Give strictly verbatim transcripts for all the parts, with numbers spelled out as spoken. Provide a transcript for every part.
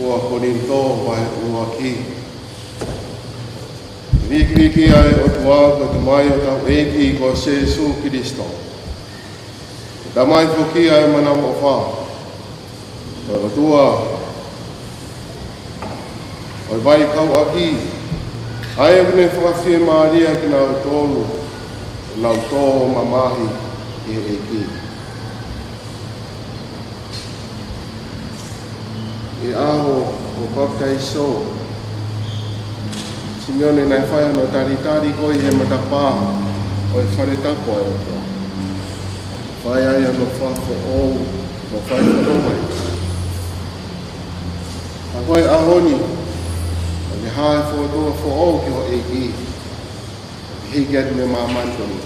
Ua Kolinitō vahe ʻuluaki. Vikiviki ʻa e ʻOtua ko e Tamai ʻo hotau ʻEiki ko Sīsū Kilisitō, Tamai foki ʻa e manavaʻofa, ko e ʻOtua ʻo e vaikauʻaki, ʻa ia ʻoku ne fakafiemālieʻi kinautolu ʻoku nau tō mamahi ʻi he ʻEiki. ʻI he ʻaho ʻo e papitaiso, Simione naʻe fai hono talitali ko ē ʻi he matapā ʻo e fale tapu ʻo e ʻOtua. Fai ai hono fakafoʻou, hono fai hono mai. Ka ko e ʻaho ni, ʻoku ne hā e fokotuʻu foʻou ki ho ʻEiki, ʻo hiki atu mei māmani ko eni.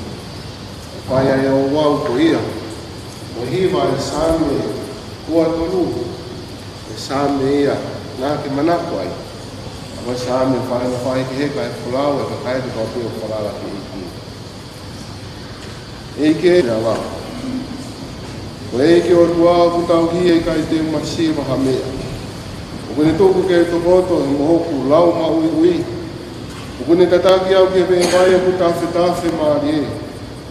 Fai ai ʻa e ouau ko ia, ʻo hiva e Saame ua tolu, e Saame ia naʻa ke manako ai. Ko e Saame fai na fai ki he kakai folau, e kakai ʻoku nau pē ʻo falala ki he ʻEiki. ʻEiki ē, ʻe ala. Ko e ʻEiki ʻOtua ʻoku tauhi, ʻe ʻikai te u masiva ha meʻa. ʻOku ne tuku ke u tokoto ʻi he mohoku lau maʻuiʻui. ʻOku ne tataki au ki he veʻe vai ʻoku tafetafe mālie,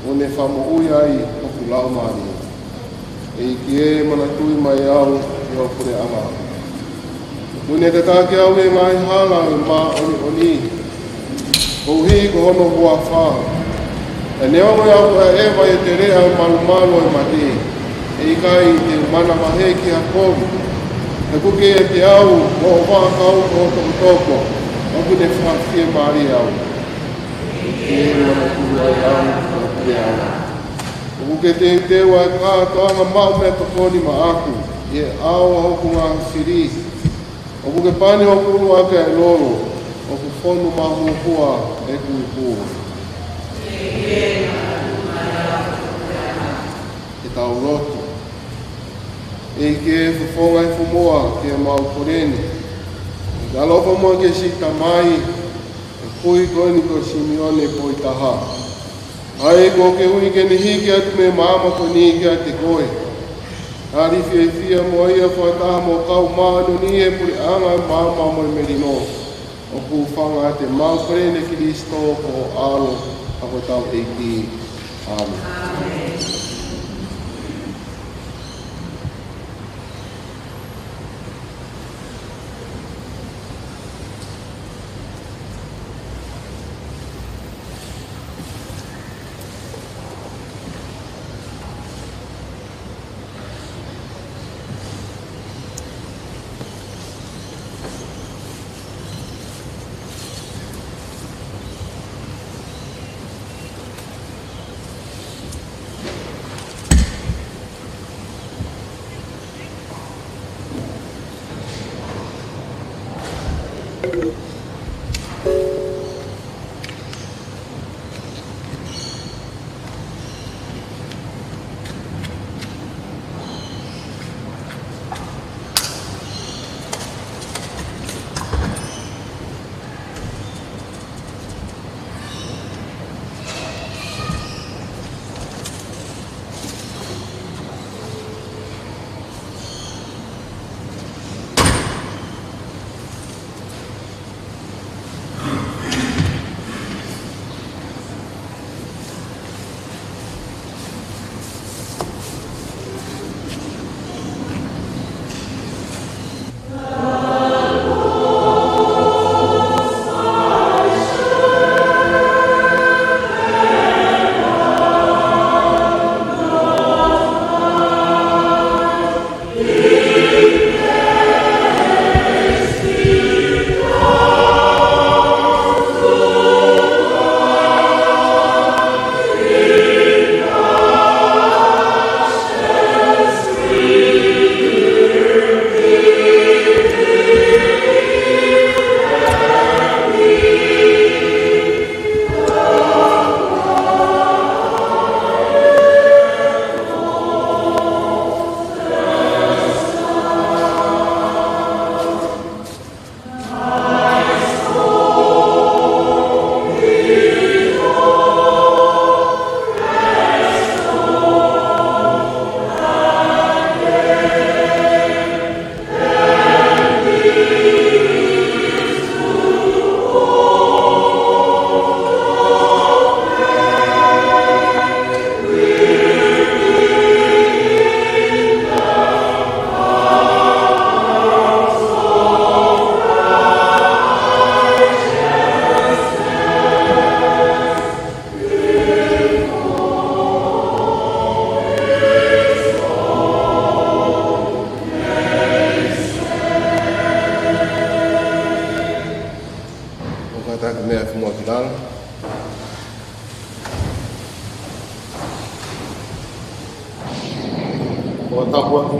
ʻo ne fakamoʻui ai hoku laumālie. ʻEiki ē, manatuʻi mai au ʻi ho puleʻanga. ʻOku ne tataki au ʻi he ngaahi hala ʻo e māʻoniʻoni, koeʻuhi ko hono huafa. Pea neongo ʻe au ʻaʻeva ʻi he teleʻa ʻo e malumalu ʻo e mate, ʻe ʻikai te u manavahē ki ha kovi. He ʻoku kei ʻiate au hoʻo vaʻakau ko ho tokotoko, ʻoku ne fakafiemālieʻi au. ʻEiki ē, manatuʻi mai au ʻi ho puleʻanga. ʻOku ke teuteu ʻa e kātoanga maʻu meʻatokoni maʻaku ʻi he ʻao ʻo hoku ngaahi fili. ʻOku ke pani hoku ʻulu ʻaki ʻa e lolo, ʻoku fonu mahuohua ʻeku ipu. Ke tau lotu. ʻEiki ē, fofonga ʻi he fumoa ki heʻemau kole ni. Ke ʻaloʻofa muʻa ki he siʻi tamai ʻo e kui ko eni ko Simione Poitaha, ʻa ia kuo ke ui ke ne hiki atu mei he maama ko eni kiate koe. Tali fiefia mo ia fakataha mo e kau māʻoniʻoni ʻi he puleʻanga ʻo e maama mo e melino. ʻOku hūfanga ʻemau kole ni ʻia Kilisitō ko ho ʻAlo, ʻa ko hotau ʻEiki. ʻĀmeni.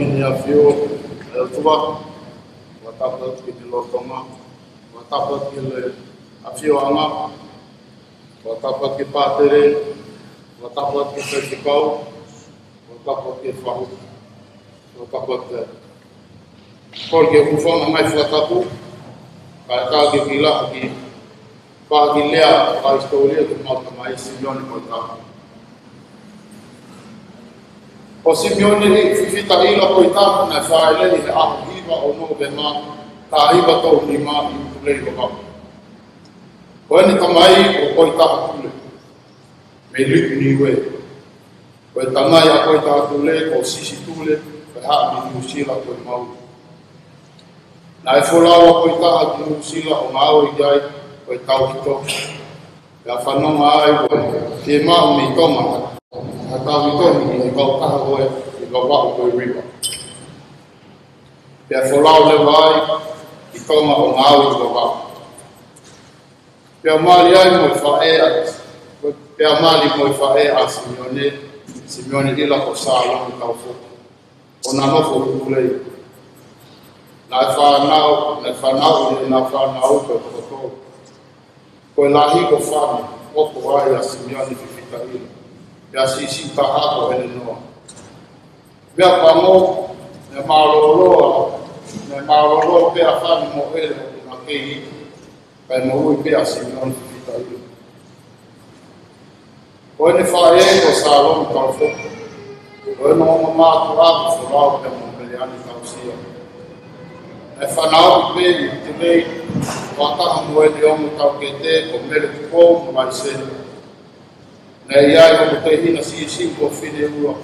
ʻEne ʻAfio, ʻe ʻOtua, fakatapu ki he lolotonga, fakatapu ki he ʻafioʻanga, fakatapu ki he pātele, fakatapu ki he faifekau, fakatapu ki he fahu, fakatapu ki he, kole ke u hūfanga he ngaahi fakatapu, kae ʻatā ke u kiʻi lau ha kiʻi paʻanga lea fakahisitōlia ki heʻemau tamai Simione Koitaha. Ko Simione Fifita ʻIla Koitaha naʻe fāʻeleʻi he ʻaho hiva ʻo Nōvema, taha hiva tolu nima ʻi ʻUtulei, Vavaʻu. Ko ʻene tamai ko Koitaha Tule, mei Liku, Niuē. Ko e tamai ʻa Koitaha Tule ko Sisi Tule, ko e haʻa mei Nuʻusila ko e Mauli. Naʻe folau ʻa Koitaha ki Nuʻusila ʻo ngāue ki ai ko e tauhi tohi. Pea fanongo ai ko e fiemaʻu mei Tonga ha tauhi tohi ʻi he kautaha ko ē ʻi Vavaʻu ko e Riva. Pea folau leva ai ki Tonga ʻo ngāue ʻi Vavaʻu. Pea mali ai mo e faʻē ʻa, pea mali mo e faʻē ʻa Simione, Simione ʻIla ko Sālomi Taufoki, ʻo na nofo ʻi ʻUtulei. Naʻe fānau, naʻe fānau ʻi heʻena fānau ko e toko tolu. Ko e lahi ko e fānau, ʻoku ʻi ai ʻa Simione Fifita ʻIla, pea siʻisiʻi taha ko Helenoa. Meʻapango, naʻe mālōlō, naʻe mālōlō pē ʻa Fani mo ʻEle ʻo kinautolu, kae moʻui pē ʻa Simione Fifita ʻIla. Ko ʻene faʻē ko Sālomi Taufoki, ko ʻene ongo mātuʻa ko Folau pea mo Meleane Tausia. Naʻe fānau pē ʻi ʻUtulei, fakataha mo ʻene ongo taukete ko Mele Tupou mo Laiseni. Naʻe ʻi ai hono tehina siʻisiʻi ko Fineʻula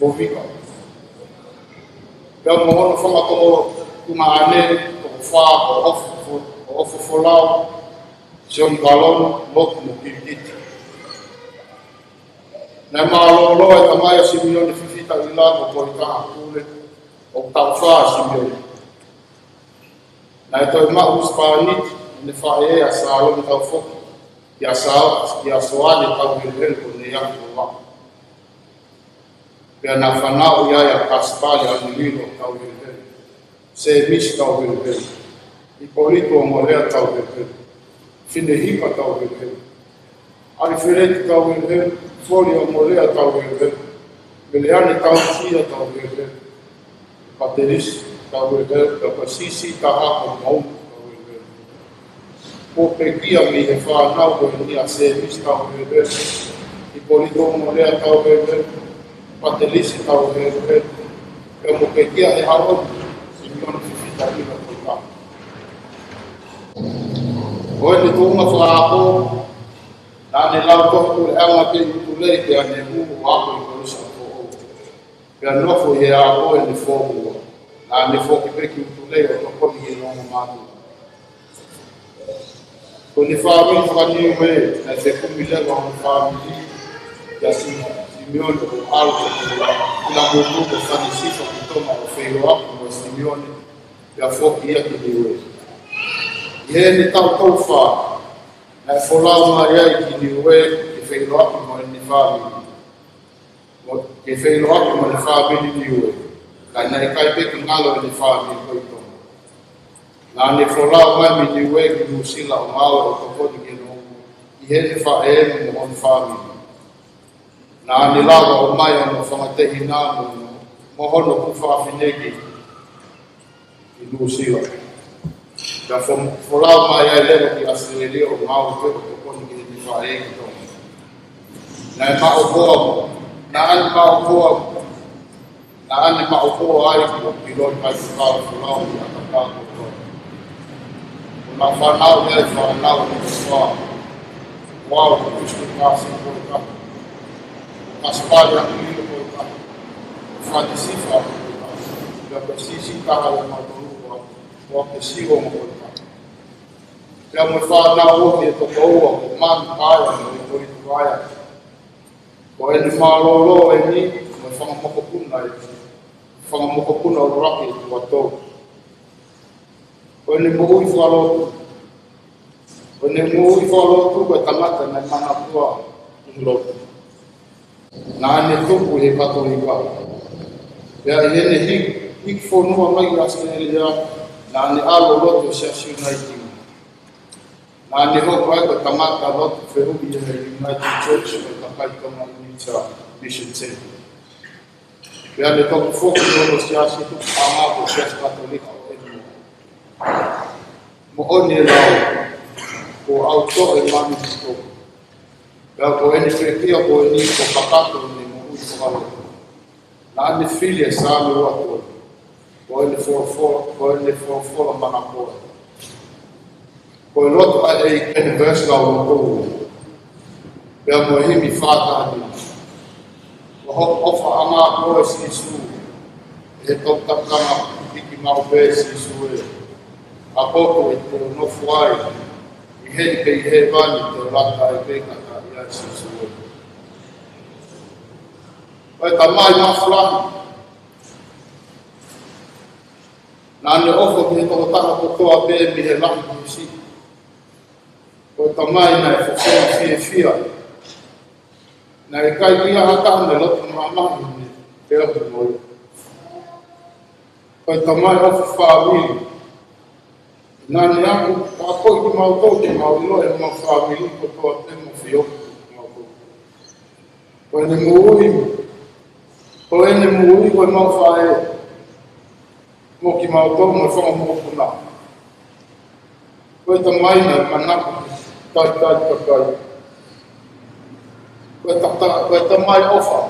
Kovika. Pea mo hono fanga tokotuʻu ʻane, toko fā ko ʻOfo, ko ʻOfo Folau, Sione Kalona, Lotu mo Kilikiti. Naʻe mālōlō e tamai ʻa Simione Fifita ʻIla ko Koitaha Tule, ʻoku taʻu fā ʻa Simione. Naʻe toe maʻu husepāniti ʻene faʻē ʻa Sālomi Taufoki kia Sa-, kia Soane Tauhelehele ko Neiafu Lovaʻa. Pea naʻe fānau ʻi ai ʻa Kasipali ʻAnililo Tauhelehele, Sēmisi Tauhelehele, ʻIpolito Ongolea Tauhelehele, Finehipa Tauhelehele, ʻAlifeleti Tauhelehele, Foli Ongolea Tauhelehele, Meleane Tausia Tauhelehele, Patelisi Tauhelehele, pea ko e siʻisiʻi taha ko Mauna Tauhelehele. Kuo pekia mei he fānau ko eni ʻa Sēmisi Tauhelehele, ʻIpolito Ongolea Tauhelehele, Patelisi Tauhelehele, pea mo e pekia he ʻaho ni, Simione Fifita ʻIla Koitaha. Ko ʻene tuʻunga fakaako, naʻa ne lau tohi puleʻanga pē ʻi ʻUtulei pea ne hū ʻo ako ʻi Kolisi ʻo Foʻou. Pea nofo ʻi he ako ʻene fōmula. Naʻa ne foki pē ki ʻUtulei ʻo tokoni ki heʻene ongo mātuʻa. Ko ʻene fāmili faka-Niuē, naʻe fekumi leva hono fāmili kia Si-, Simione ʻo ʻalu ki ʻIlamutu ko Fani Sifa ki Tonga ʻo feʻiloaki mo Simione, pea foki ia ki Niuē. ʻI heʻene taʻu tolu fā, naʻe folau mai ai ki Niuē ke feʻiloaki mo ʻene fāmili. Mo, ke feʻiloaki mo ʻene fāmili Niuē. Ka naʻe ʻikai pē ke ngalo ʻene fāmili ko ē ʻi Tonga. Naʻa ne folau mai mei Niuē ki Nuʻusila ʻo ngāue ʻo tokoni ki heʻene ongo, ʻi heʻene faʻē mo hono fāmili. Naʻa ne lava ʻo ʻomai hono fanga tehina mo, mo hono tuofāfine ki, ki Nuʻusila. Pea fo-, folau mai ai leva ki ʻAositelēlia ʻo ngāue ʻo tokoni ki heʻene faʻē ʻi Tonga. Naʻe maʻu hoa, naʻa ne maʻu hoa, naʻa ne maʻu hoa ai ko Piloi Paifekau Folau ʻi ʻAtapā ko Tonga. Ko ʻena fānau ia ʻi he fānau ʻe fā. Ko au ko Kusi Kasi Koitaha. Kasipali ʻAnililo Koitaha. Fani Sifa Koitaha. Pea ko e siʻisiʻi taha ʻiate kimautolu ko au, ko Apesiua Koitaha. Pea mo e fānau ʻe toko ua ko Manu Paea mo ʻIpolito Paea. Ko ʻene mālōlō eni mo e fanga mokopuna ē, fanga mokopuna ʻuluaki ʻe toko tolu. Ko ʻene moʻui fakalotu, ko ʻene moʻui fakalotu ko e tangata naʻe manatuʻa ʻi he lotu. Naʻa ne tupu ʻi he Katolika. Pea ʻi heʻene hiki, hiki fonua mai ʻi ʻAositelēlia, naʻa ne ʻalu ʻo lotu he Siasi Uniting. Naʻa ne hoko ai ko e tangata lotu fehuʻi ʻi he Uniting Church, ko e kakai Tonga ʻi Misa Mission Centre. Pea ne toki foki ki hono siasi tupuʻanga ko e Siasi Katolika ʻo ʻEnimo. Moʻoni e lau, kuo ʻautoʻe manu ki toku. Pea ko ʻene pekia ko eni kuo kakato ʻene moʻui fakalotu. Naʻa ne fili e Saame ua tolu. Ko ʻene folofola, ko ʻene folofola manakoa. Ko e lotu ʻa e ʻEiki ʻene veesi lau lotu. Pea mo e himi fātani. Ko hoʻo ʻofaʻanga koe Sīsū. ʻE he toputaputanga hiki maʻu pē Sīsū ē. ʻApotu ē te u nofo ai. ʻI heni pē ʻi hēvani te u lata ai pē ka ka ia Sīsū ē. Ko e tamai mafulahi. Naʻa ne ʻofa ki he tokotaha kotoa pē mei he lahi ki he siʻi. Ko e tamai naʻe fofonga fiefia. Naʻe ʻikai ke ʻi ai ha taha naʻe loto mamahi ne pea ku moi. Ko e tamai ʻofa fāmili. Naʻa ne akoʻi kimautolu ke mau ʻilo ʻemau fāmili kotoa pē mo fio kimautolu. Ko ʻene moʻui, ko ʻene moʻui ko ʻemau faʻē, mo kimautolu mo e fanga mokopuna. Ko e tamai naʻe manako ki he talitali kakai. Ko e tata, ko e tamai ʻofa.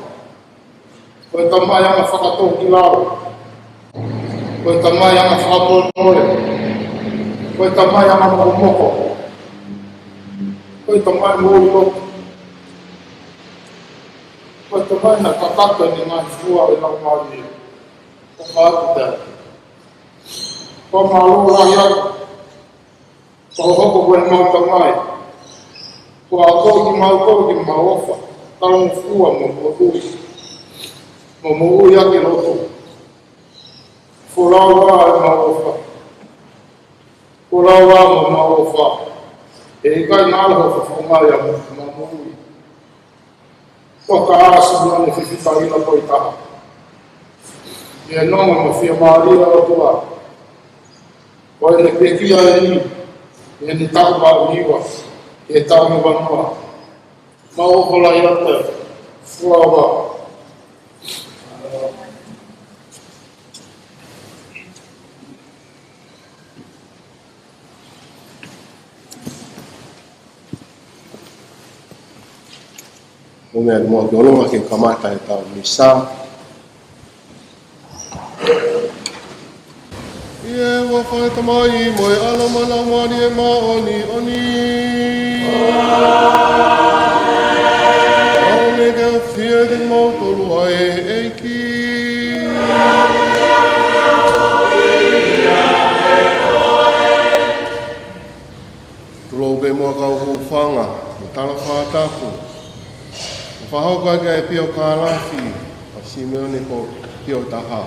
Ko e tamai anga fakatōkilalo. Ko e tamai anga fakamoemoe. Ko e tamai anga mokomoko. Ko e tamai moʻui lotu. Ko e tamai naʻe kakato ʻene ngaahi fua ʻi he Laumālie. Ko e kātaki. Ko e mālō lahi atu. Ko hoʻo hoko ko ʻemau tamai. Kuo akoʻi kimautolu ke mau ʻofa. Talangofua mo moʻui. Mo moʻui ʻaki e lotu. Folau ā ʻemau ʻofa. Folau ā mo ʻemau ʻofa. ʻE ʻikai ngalo hoʻo fofonga ia mo ʻemau moʻui. Toka ā Simeone fifita ʻi he ko e taha. ʻI he nonga mo e fiemālie ʻa e ʻOtua. Ko ʻene pekia eni, ʻi heʻene taʻu valu hiva, ʻi he taʻu hiva noa. Mau ʻofa lahi atu, folau ā. Mou meʻa ni muʻa ke ʻolunga ke kamata ʻetau misa. ʻI he huafa ʻo e Tamai mo e ʻAlo mo e Laumālie Māʻoniʻoni. ʻOfa ke ʻafio kiate kimoutolu ʻa e ʻEiki. Tulou pē muʻa kau hūfanga, mo tala fakatapu. Mo fakahoko ʻaki ʻa e piokālafi ʻa Simeone ko Pio taha.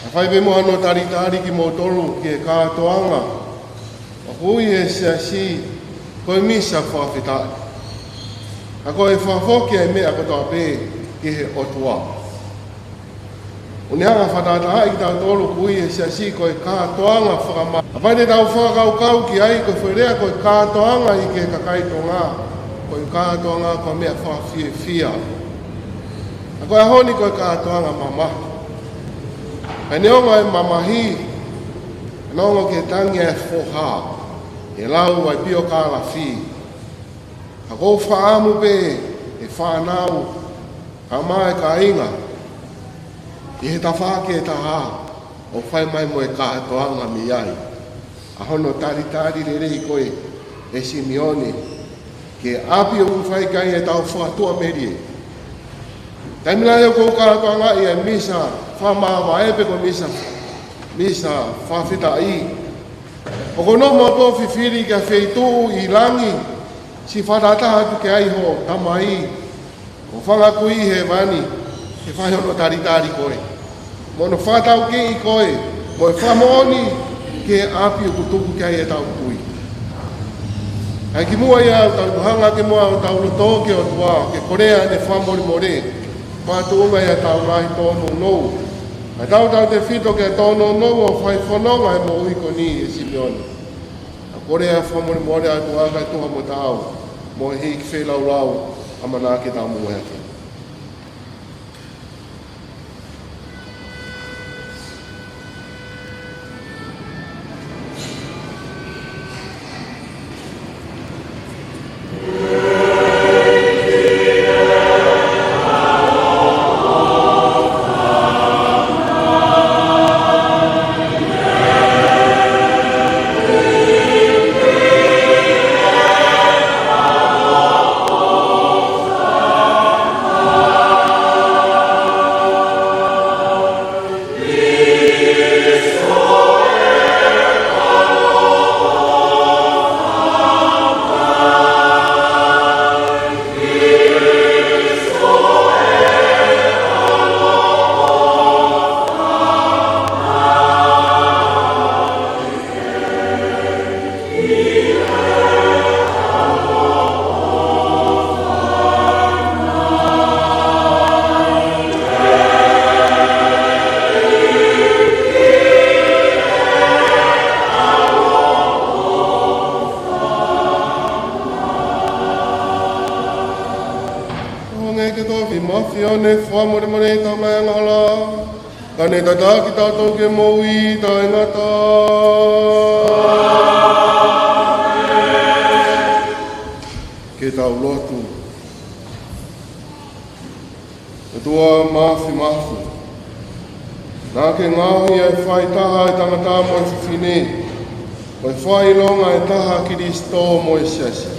Kae fai pē muʻa hono talitali kimoutolu ki he kātoanga ʻoku ui ʻe he Siasi ko e Misa Fakafetaʻi. Ka ko e fakafoki ʻa e meʻa kotoa pē ki he ʻOtua. ʻOku ne hanga ʻo fakatahatahaʻi kitautolu ʻoku ui ʻe he Siasi ko e kātoanga fakamā. Kapau te tau fakakaukau ki ai, ko e foʻi lea ko e kātoanga ʻi he kakai Tonga, ko e kātoanga ko e meʻa fakafiefia. Ka ko e ʻaho ni ko e kātoanga mamahi. Ka neongo e mamahi, neongo ke tangi e foha, ʻe lau ʻa e piokālafi. Ka ʻoku ou fakaʻamu pē ʻe fānau, kaeʻumaʻā e kāinga, ʻi he tafaʻaki ʻe taha, ʻo fai mai mo e kātoanga mei ai. ʻA hono talitali lelei ko ē ʻe Simione, ki he ʻapi ʻoku fai ki ai ʻetau fakatuʻamelie. Taimi lahi ʻoku ou kātoangaʻi e Misa Fakamāvae pe ko e Misa, Misa Fakafetaʻi. ʻOku ou nofo maʻu pē ʻo fifili ki ha feituʻu ʻi langi, siʻi fakatahataha atu ki ai ho Tamai ʻoku fanga kui ʻi hēvani, ke fai hono talitali koe. Mo hono fakataukiʻi koe, mo e fakamoʻoni ki he ʻapi ʻoku tuku ki ai ʻetau kui. Kae kimuʻa ia ʻoku tau hanga ki muʻa ʻo tau lotu ki he ʻOtua, ke kolea ʻene fakamolemole. Fakatuʻunga ʻi heʻetau ngaahi tōnounou, ʻa ʻetau tautefito ke tōnounou ʻo fai fononga he moʻui ko eni ʻe Simione. ʻOku ou kole ʻa e fakamolemole ʻa e ʻOtua kae tuha mo taau, mo e hiki feilaulau, ʻamanaki ke tau moʻui hake. Hangē ko e tofi mo e ʻAfiona, fakamolemoleʻi ʻetau ngaahi angahala, ka ne tataki kitautolu ki he moʻui taʻengata. Ke tau lotu. ʻOtua Māfimafi, naʻa ke ngaohi ʻa e faʻitaha ʻo e tangata mo e fefine, ko e fakaʻilonga ʻe taha ʻo Kalaisi mo e Siasi.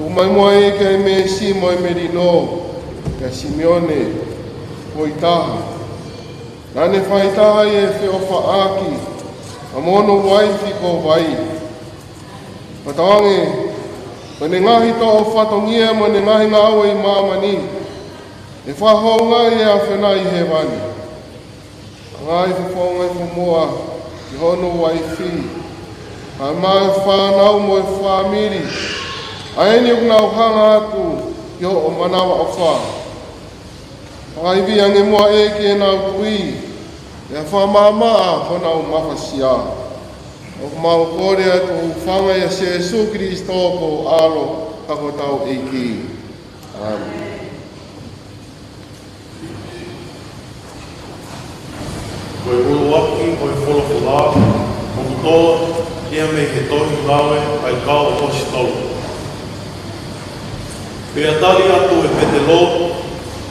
Tuku mai muʻa ʻEiki ʻa e meesi mo e melino kia Simione, ko e taha naʻa ne faʻitaha ʻi he feʻofaʻaki ʻa hono uaifi ko Vai. Fakatauange ko ʻene ngaahi toʻo fatongia mo ʻene ngaahi ngāue ʻi māmani, ʻe fakahoungaʻi ʻe he ʻAfiona ʻi hēvani. Ngaahi fofonga ʻi he fumoa ʻi hono uaifi, ʻa e maʻu fānau mo e fāmili, ʻa eni ʻoku nau hanga atu ki hoʻo manavaʻofa. Fakaivia ange muʻa ʻEiki ʻenau tui, pea fakamaʻamaʻa honau mafasia. ʻOku mau kole atu ʻi he huafa ʻo Sīsū Kalaisi ko ho ʻAlo, ka ko hotau ʻEiki. ʻĀmeni. Ko e ʻuluaki ʻo e folofola, ʻoku toʻo ia mei he tohi Ngāue ʻa e Kau ʻAposetolo. Pea tali atu ʻe Petelo,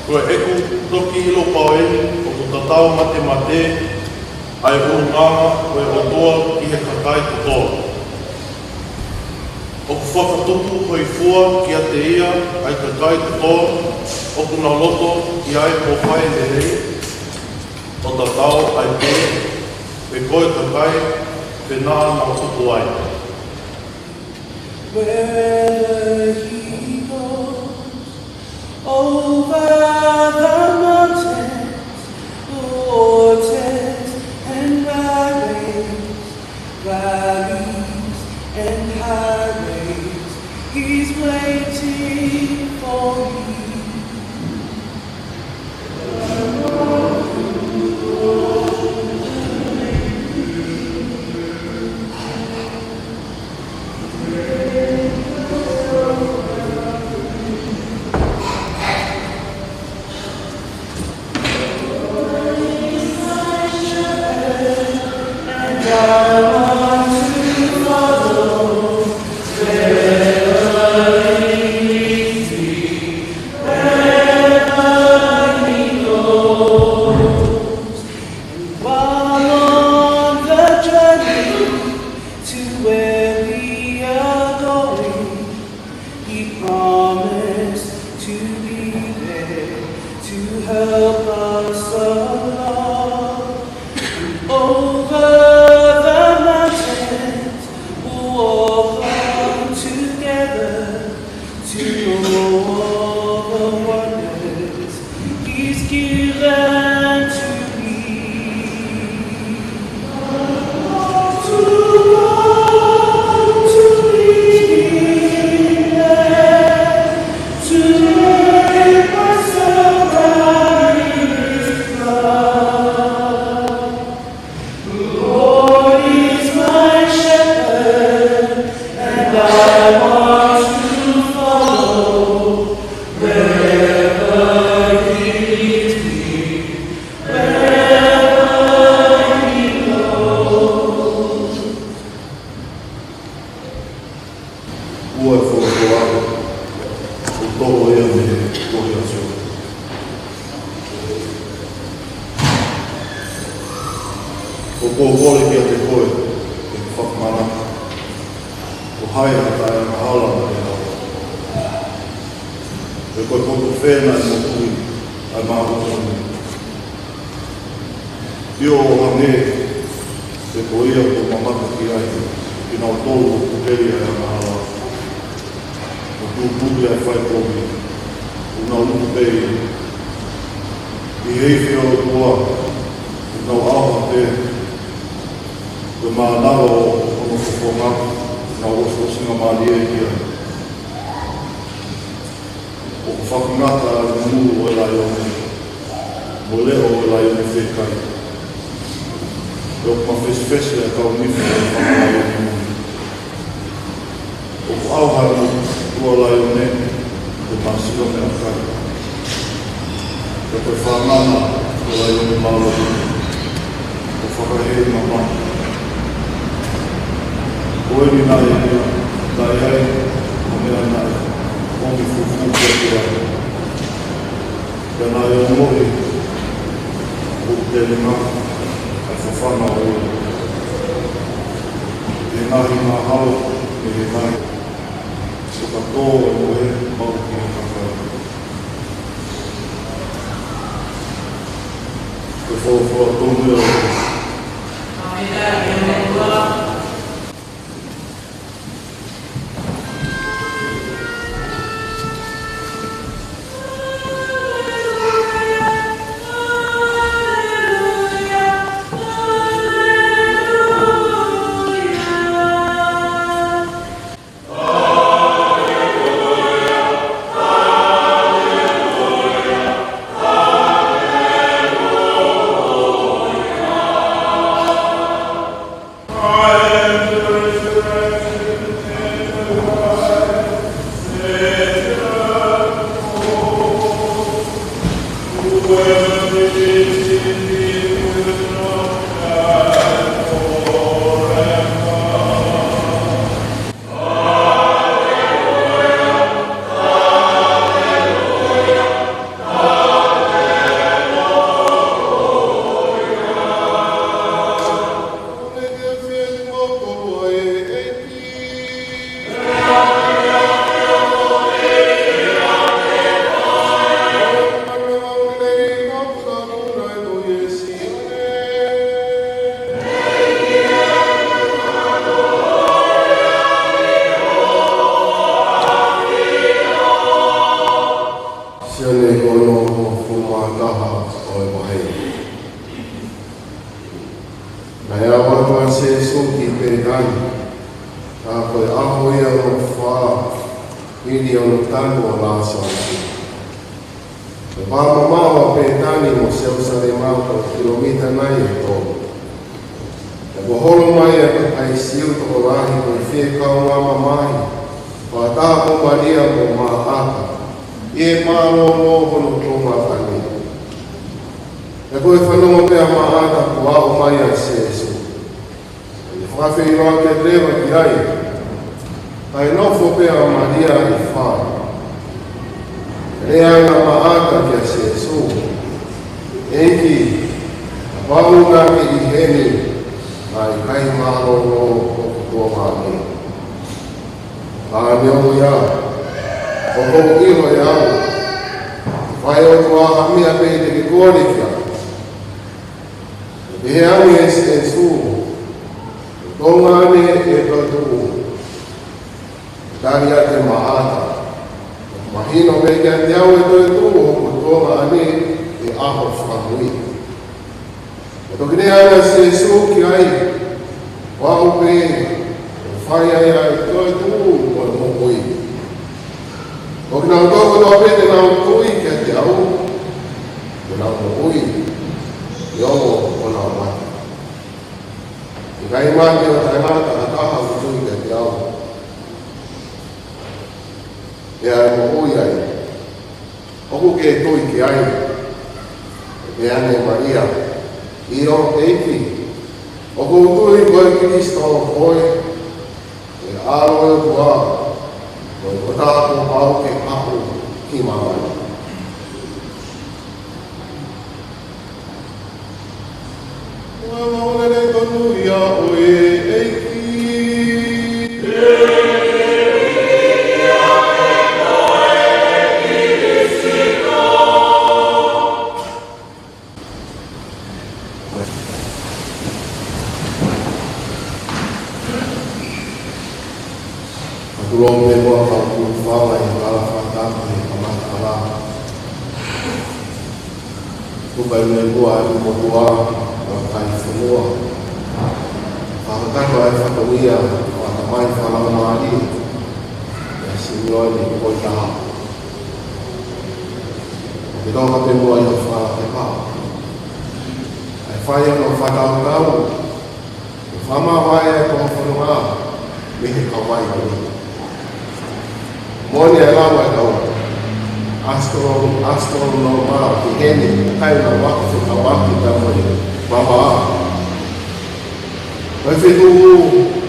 Ko ʻeku toki ʻilo pau eni ʻoku tatau matemate ʻa e ʻulungaanga ʻo e ʻOtua ki he kakai kotoa. ʻOku fakatupu hōifua kiate ia ʻa e kakai kotoa ʻoku nau loto ki ai mo fai lelei, ʻo tatau ai pē pe ko e kakai pe naʻa nau tupu ai. Whether he goes over the mountains, waters and valleys, valleys and highways, he's waiting for me. ʻOku ou kole kiate koe, ʻe fakamanatu, ko hai ha taʻeangahala maʻa e ʻOtua? Pe ko e potu fē naʻe motuhi ʻa e māʻoniʻoni? ʻIo, ʻo hangē pē ko ia kuo mamata ki ai kinautolu ʻoku pupeli ʻa e angahala, ʻo tutuki ʻa e fai kovi, ʻoku nau luku pē ia. ʻI he ifi ʻo e ʻOtua, ʻoku nau ʻauha pē, ko e mānava ʻo hono fofonga, ʻoku nau ʻosiʻosingamālie ki ai. ʻOku fakangata ʻa e ngulu ʻo e laione, mo e leʻo ʻo e laione fiekaia. Pea ʻoku mafesifesi ʻa e kau nifi ʻo e fanga laione muli. ʻOku ʻauha ʻa e motuʻa laione ʻi he masiva meʻakai, pea ko e fānau ʻo e laione mālohi ʻoku fakahēmama. Ko eni naʻe, naʻe ai ʻa e meʻa naʻe ʻomi fufū kiate ia, pea naʻe ongoʻi ʻoku telinga ʻa e fafanga ʻo ia. He ngaahi mahalo, he ngaahi fakatō ʻo e mohe maʻu ki he kakai. Ko e folofola tonu ia. Sione ko hono hongofulu mā taha ʻo e vahe. Naʻe aʻu atu ʻa Sīsū ki Pētani, ka ko e ʻaho ia hono fā hili hono tanu ʻo Lāsalosi. Ko e vā mamaʻo ʻa Pētani mo Selūsalema ko e kilomita nai ʻe tolu. Pea kuo holo mai ʻa e kakai Siu tokolahi ko e fiekaungā mamahi, fakataha mo Malia mo Māʻata, ʻi he mālōlō hono tuongaʻane. Pea ko e fanongo pē ʻa Māʻata kuo aʻu mai ʻa Sīsū, ʻo ne fakafeʻiloaki atu leva ki ai, kae nofo pē ʻa Malia ʻi fale. Pea lea ange ʻa Māʻata kia Sīsū, ʻEiki, kapau naʻa ke ʻi heni, naʻe ʻikai mālōlō hoku tuongaʻane. Ka neongo ia, ʻoku ou ʻilo ʻe au, fai ʻe he ʻOtua ha meʻa pē te ke kole ki ai. Pea pehē ange ʻe Sīsū, Ko e tuongaʻane ʻe toetuʻu. Tali ʻe Māʻata, Mahino pē kiate au ʻe toetuʻu hoku tuongaʻane ʻi he ʻaho fakamui. Pea toki lea ange ʻa Sīsū ki ai, Ko au pē ʻoku fai ai ʻa e toetuʻu mo e moʻui. Ko kinautolu kotoa pē te nau tui kiate au, te nau moʻui, neongo ʻenau mate. ʻIkai mate ʻo taʻengata ha taha ʻoku tui kiate au, pea ʻe moʻui ai. ʻOku ke tui ki ai? Pea pehē ange ʻe Malia, ʻIo, ʻEiki, ʻoku ou tui ko e Kilisitō koe, ko e ʻAlo ʻo e ʻOtua, ko e Tangata kuo pau ke haʻu ki māmani. Tonu ia ʻo e ʻEiki. Fakatulou pē muʻa kau kulu fala ʻi he kala fakatapu ʻi he kamata ʻa e ʻaho. Tuku ʻa e meʻa kuo ʻi he motuʻa, ʻa e kai fonua. Fakatapu ʻa e fatongia, ʻa e tamai fakalaumālie, ʻa Simione Koitaha. Ke toka pē muʻa ʻi he fala ke pau. ʻA e fai ʻo e fakakaukau, ʻe fakamāvae ʻa e tō fononga mei he kauvai ko eni. Moʻoni ʻa e lau ʻa e kau astro-, astronoma ki heni, ʻikai na waka fekauʻaki ka mo e vavā. Ko e feituʻu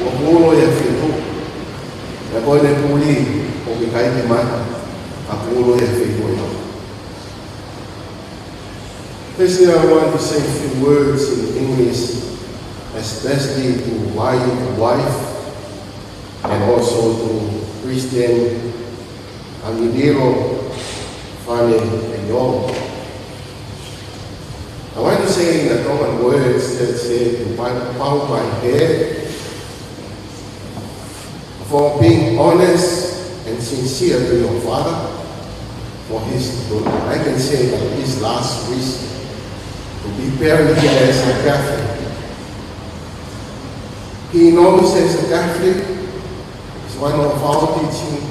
ʻoku ulo ʻi he feituʻu. Pea ko ʻene puli ʻoku ʻikai ke mata, ka kuo ulo ʻi he feituʻu ʻe taha. Firstly, I want to say a few words in English, especially to my wife and also to Christian Anginiro Fane and Yong. I want to say in the common words that say to bow, bow my head for being honest and sincere to your father, for his, I can say that his last wish to be buried here as a Catholic. He knows as a Catholic, it's one of our teaching.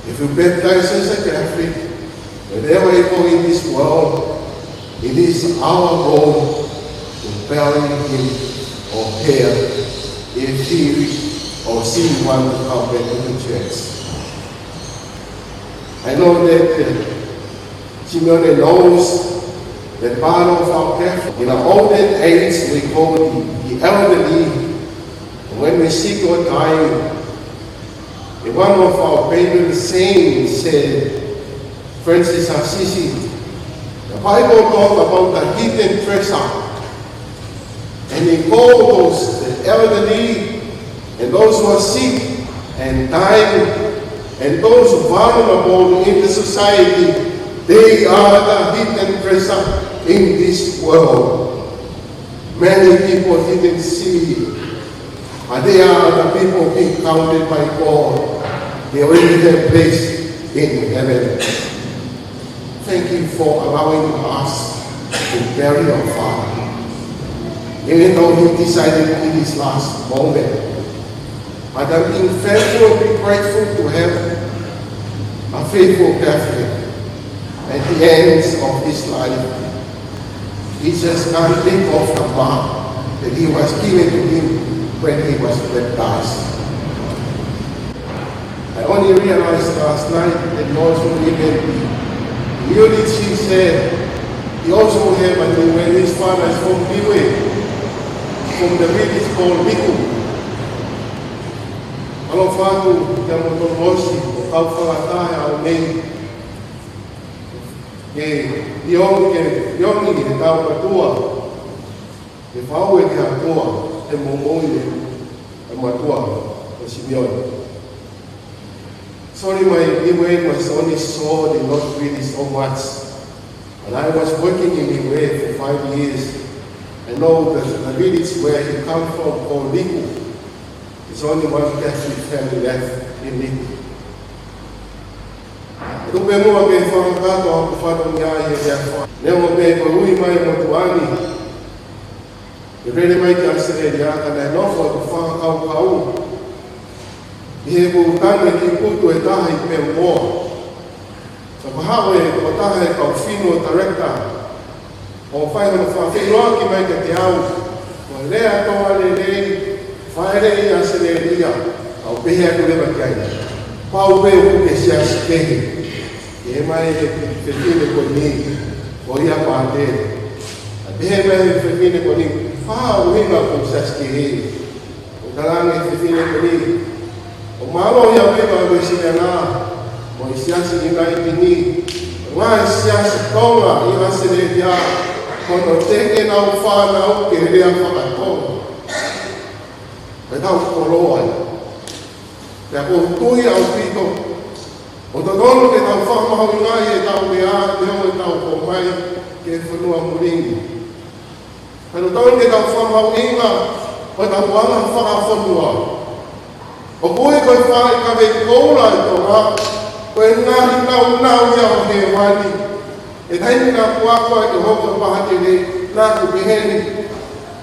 If you baptize as a Catholic, wherever you go in this world, it is our role to bury him or her if he or she want to come back to the church. I know that, uh, Simeone knows that part of our Catholic, in our olden age, we call the, the elderly, when we sick or die, and one of our patron saints, Saint Francis Assisi, the Bible talk about the hidden treasure. And he called those the elderly and those who are sick and dying and those vulnerable in the society. They are the hidden treasure in this world. Many people didn't see it, but they are the people being counted by God. They already have place in heaven. Thank you for allowing us to bury our father, even though he decided in his last moment. But I'm being thankful and be grateful to have a faithful Catholic at the end of his life. He just can't think of the mark that he was given to him when he was baptized. I only realized last night that he also even the unit she said, he also have a Niue, his father is from Niue, from the village called Miku. Alofa atu kia moutolu ʻosi, ʻo kau fakataha ʻo mei ke ʻioni, ke ʻioni ke tau matua, ke fau e ke atua, ke momoi e matua, ko Simeone. Sorry, my Niue was only so, not really so much. And I was working in Niue for five years. I know that the village where he come from, called Liku, is only one Catholic family left in Liku. Tuku pē muʻa ke fakakakato ʻeku fatongia ʻi he efiafi ni. Neongo pē ko e ui mai ʻa e motuʻa ni, ʻo lele mai ki ʻAositelēlia, ka naʻe nofo ʻeku fakakaukau ʻi heʻeku tanu e kiʻi putu ʻe taha ʻi Pelumoa. Naʻe haʻu e tokotaha ʻe kau funeral director ʻo fai hono fakafeʻiloaki mai kiate au, ko e lea Tonga lelei, fāʻeleʻi ʻi ʻAositelēlia. Naʻá ku pehē atu leva ki ai, pau pē ʻoku ke siasi kehe. Pehē mai e fefine ko eni, ko ia pātele. Naʻe pehē mai e fefine ko eni, ko e hā e ʻuhinga ʻoku ke siasi kehe? Naʻe talaange ʻe he fefine ko eni, ʻoku mālohi ʻa e ʻuhinga ʻo e Uēsiliana mo e siasi ʻi Niue ni, ngaahi siasi Tonga ʻi ʻAositelēlia, Ko hono teke ʻenau fānau ki he lea faka-Tonga. Pea tau koloa ai. Pea ʻoku ou tui ʻaupito ʻoku totonu ke tau fakamahuʻingaʻi ʻetau meʻa, ʻi heʻetau ō mai ki he fonua muli ni. Pea ʻoku totonu ke tau fakamahuʻingaʻi ʻetau anga fakafonua. ʻOku ui ko e faʻahikavei koula ʻi Tonga, ko e ngaahi naunau ia ʻo hēvani. ʻI he taimi naʻa ku ako ai ke hoko ko e paha tele, naʻa ku pehē ni.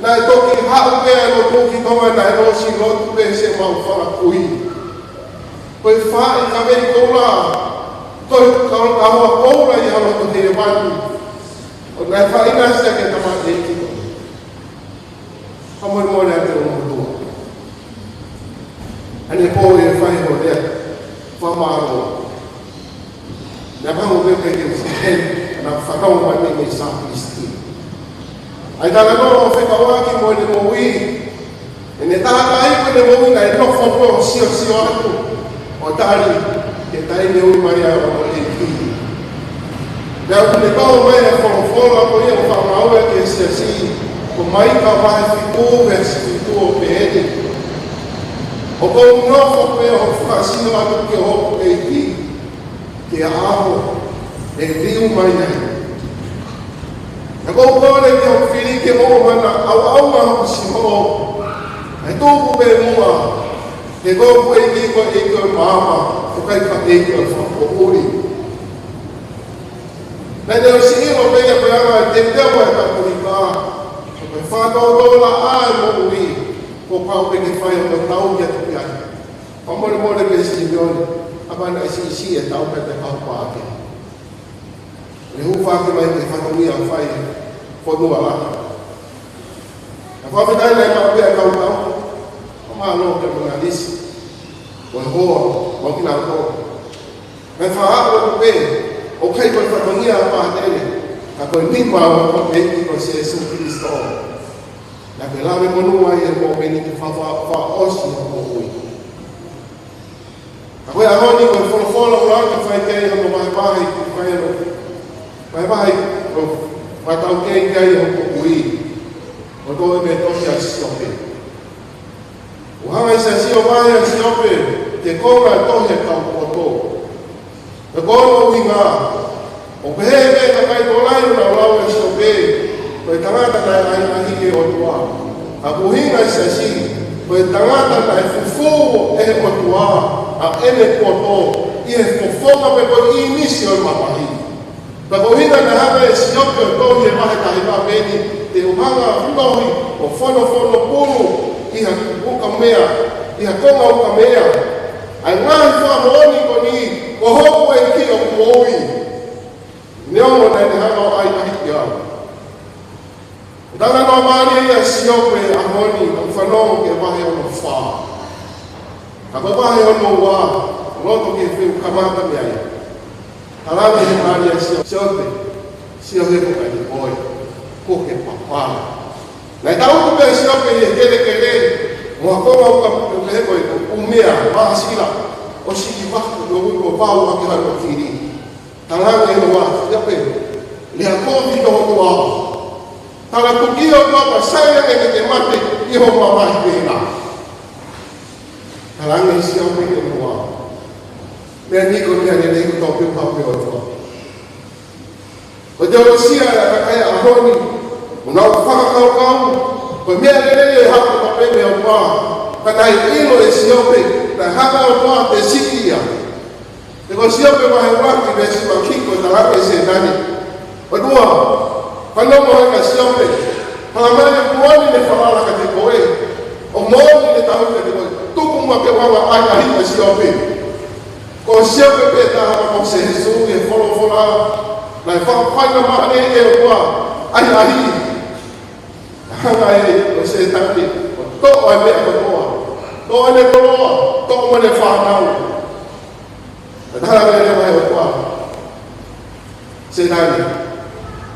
Naʻe toki haʻu pē ʻa e lotu ki Tonga, naʻe ʻosi lotu pē siʻemau fanga kui. Ko e faʻahikavei koula, ko e kau, kau koula ia ʻo hēvani. ʻO naʻe faʻa ʻinasi ʻa e tamaioʻeiki. Fakamolemole atu ʻo motuʻa. ʻAneafi ʻe fai hoʻo lea fakamālō. Naʻa mau pehē ke u fai, naʻa fanongo mai mei Southeast. ʻA e talanoa ʻo fekauʻaki mo ʻene moʻui. ʻEne taha ka ʻi ko ʻene moʻui naʻe nofo ko ē ʻo siosio atu ʻo tali ki he taimi ʻe ui mai ai ʻo e ʻEiki. Pea ʻoku ne tau mai e folofola ko ia ʻoku fakamaau ki he siasi, ko Maika vahe fitu veesi fitu ʻo pehē ni. ʻOku ou nofo pē ʻo fakasio atu ki hoku ʻEiki, ki he ʻaho ʻe liu mai ai. Pea ʻoku ou kole ki hoku fili ke ʻoua naʻa ʻauʻaunga hoku sio, ʻe tuku pē muʻa, he ko hoku ʻEiki ko e ʻEiki ʻo e maama, ʻoku ʻikai ko e ʻEiki ʻo e fakapoʻuli. Naʻa ne ʻosi ʻilo pē ia ko e anga e teuteu ʻa e Katolika, ko e fakatōtōlaʻā e moʻui, kuo pau pē ke fai ʻo tau ki atu ki ai. Fakamolemole pē Simione, kapau naʻe siʻisiʻi e tau pē te kau pāke. Ne hūfaki mai ki he fatongia ʻoku fai fonua lahi. Naʻe fakafetaʻi naʻe maʻu pē ʻa e kau tau, ʻo mālō pē mo Nanisi, mo e hoa, mo kinautolu. Naʻe fakahā atu pē, ʻoku ʻikai ko e fatongia ʻa e pātele, ka ko e nima ʻo e ʻEiki ko Sīsū Kalaisi. Naʻa ke lave monū ai he mōmeniti fakaʻosi ʻo hoʻo moʻui. Ka ko e ʻaho ni ko e folofola ʻoku lava ke fai ki ai hono vahevahe, ki ai hono vahevahe, ʻo fakataukei ki ai hoʻo moʻui. ʻO toe mei he tohi ʻa Siope. ʻOku hanga ʻe he siasi ʻo vahe ʻa Siope ki he konga ʻo e tohi ʻa e kau poto. Pea ko hono ʻuhinga, ʻoku pehē ʻe he kakai Nikolai ʻoku nau lau ʻa Siope ko e tangata naʻe ʻahiʻahiʻi ʻe he ʻOtua. Ka ko e ʻuhinga ʻa e siasi, ko e tangata naʻe fufū ʻe he ʻOtua ʻa ʻene poto ʻi he fofonga pe ko e ʻīmisi ʻo e mamahi. Pea ko e ʻuhinga naʻe hanga ʻe Siope ʻo tohi e vahe taha hiva pē ni, te u hanga ʻo tohi ʻo fonofono pulu ʻi ha ukamea, ʻi ha konga ukamea, ʻa e ngaahi fakamoʻoni ko eni, ko hoku ʻEiki ʻoku moʻui. Neongo naʻa ne hanga ʻo ʻahiʻahiʻi au. Talanoa mālie ia ʻa Siope he ʻaho ni, ʻoku fanongo ki he vahe hono fā. Ka ko e vahe hono ua, loto ke feu kamata mei ai. Talaange ʻe he mālie ʻa Sio-, Siope, sio he ko ka ni koe, ko ke papala. Naʻe tau pē ʻa Siope he kelekele, mo ha konga ukamea, ko e ʻumea, māsila, ʻo siʻi vaku, ʻo ui ko vau ʻaki hano fili. Talaange ʻe he ʻOtua, Siope, lea kovi ki ho ʻOtua. Tala tuki ho ʻOtua, pea sai ange ke ke mate ʻi hoʻo mamahi pehē na. Talaange ʻe Siope ki he ʻOtua, meʻa ni ko e meʻa lelei kotoa pē ʻoku haʻu mei he ʻOtua. Ko e teolosia ʻa e kakai ʻaho ni, ʻoku nau fakakaukau ko e meʻa lelei ʻe haʻu kotoa pē mei he ʻOtua. Ka naʻe ʻilo ʻe Siope, naʻe hanga ʻe he ʻOtua ʻo siʻi ia. He ko Siope vahe ua ki he veesi ua, ko e talaange ʻe Sētane, ʻOtua, fanongo mai kia Siope, talamai ʻoku moʻoni ʻene falala kiate koe, ʻoku moʻoni ʻene tauhi kiate koe, tuku muʻa ke u hanga ʻo ʻahiʻahiʻi ʻa Siope. Ko Siope pē taha pē ko Sīsū ʻi he folofola, naʻe fakafaingamālie ʻe he ʻOtua ʻo ʻahiʻahiʻi. Hanga ʻe Sētane ʻo toʻo ʻa e meʻa kotoa, toʻo ʻene koloa, toʻo mo ʻene fānau. Pea talaange leva ʻe he ʻOtua, Sētane,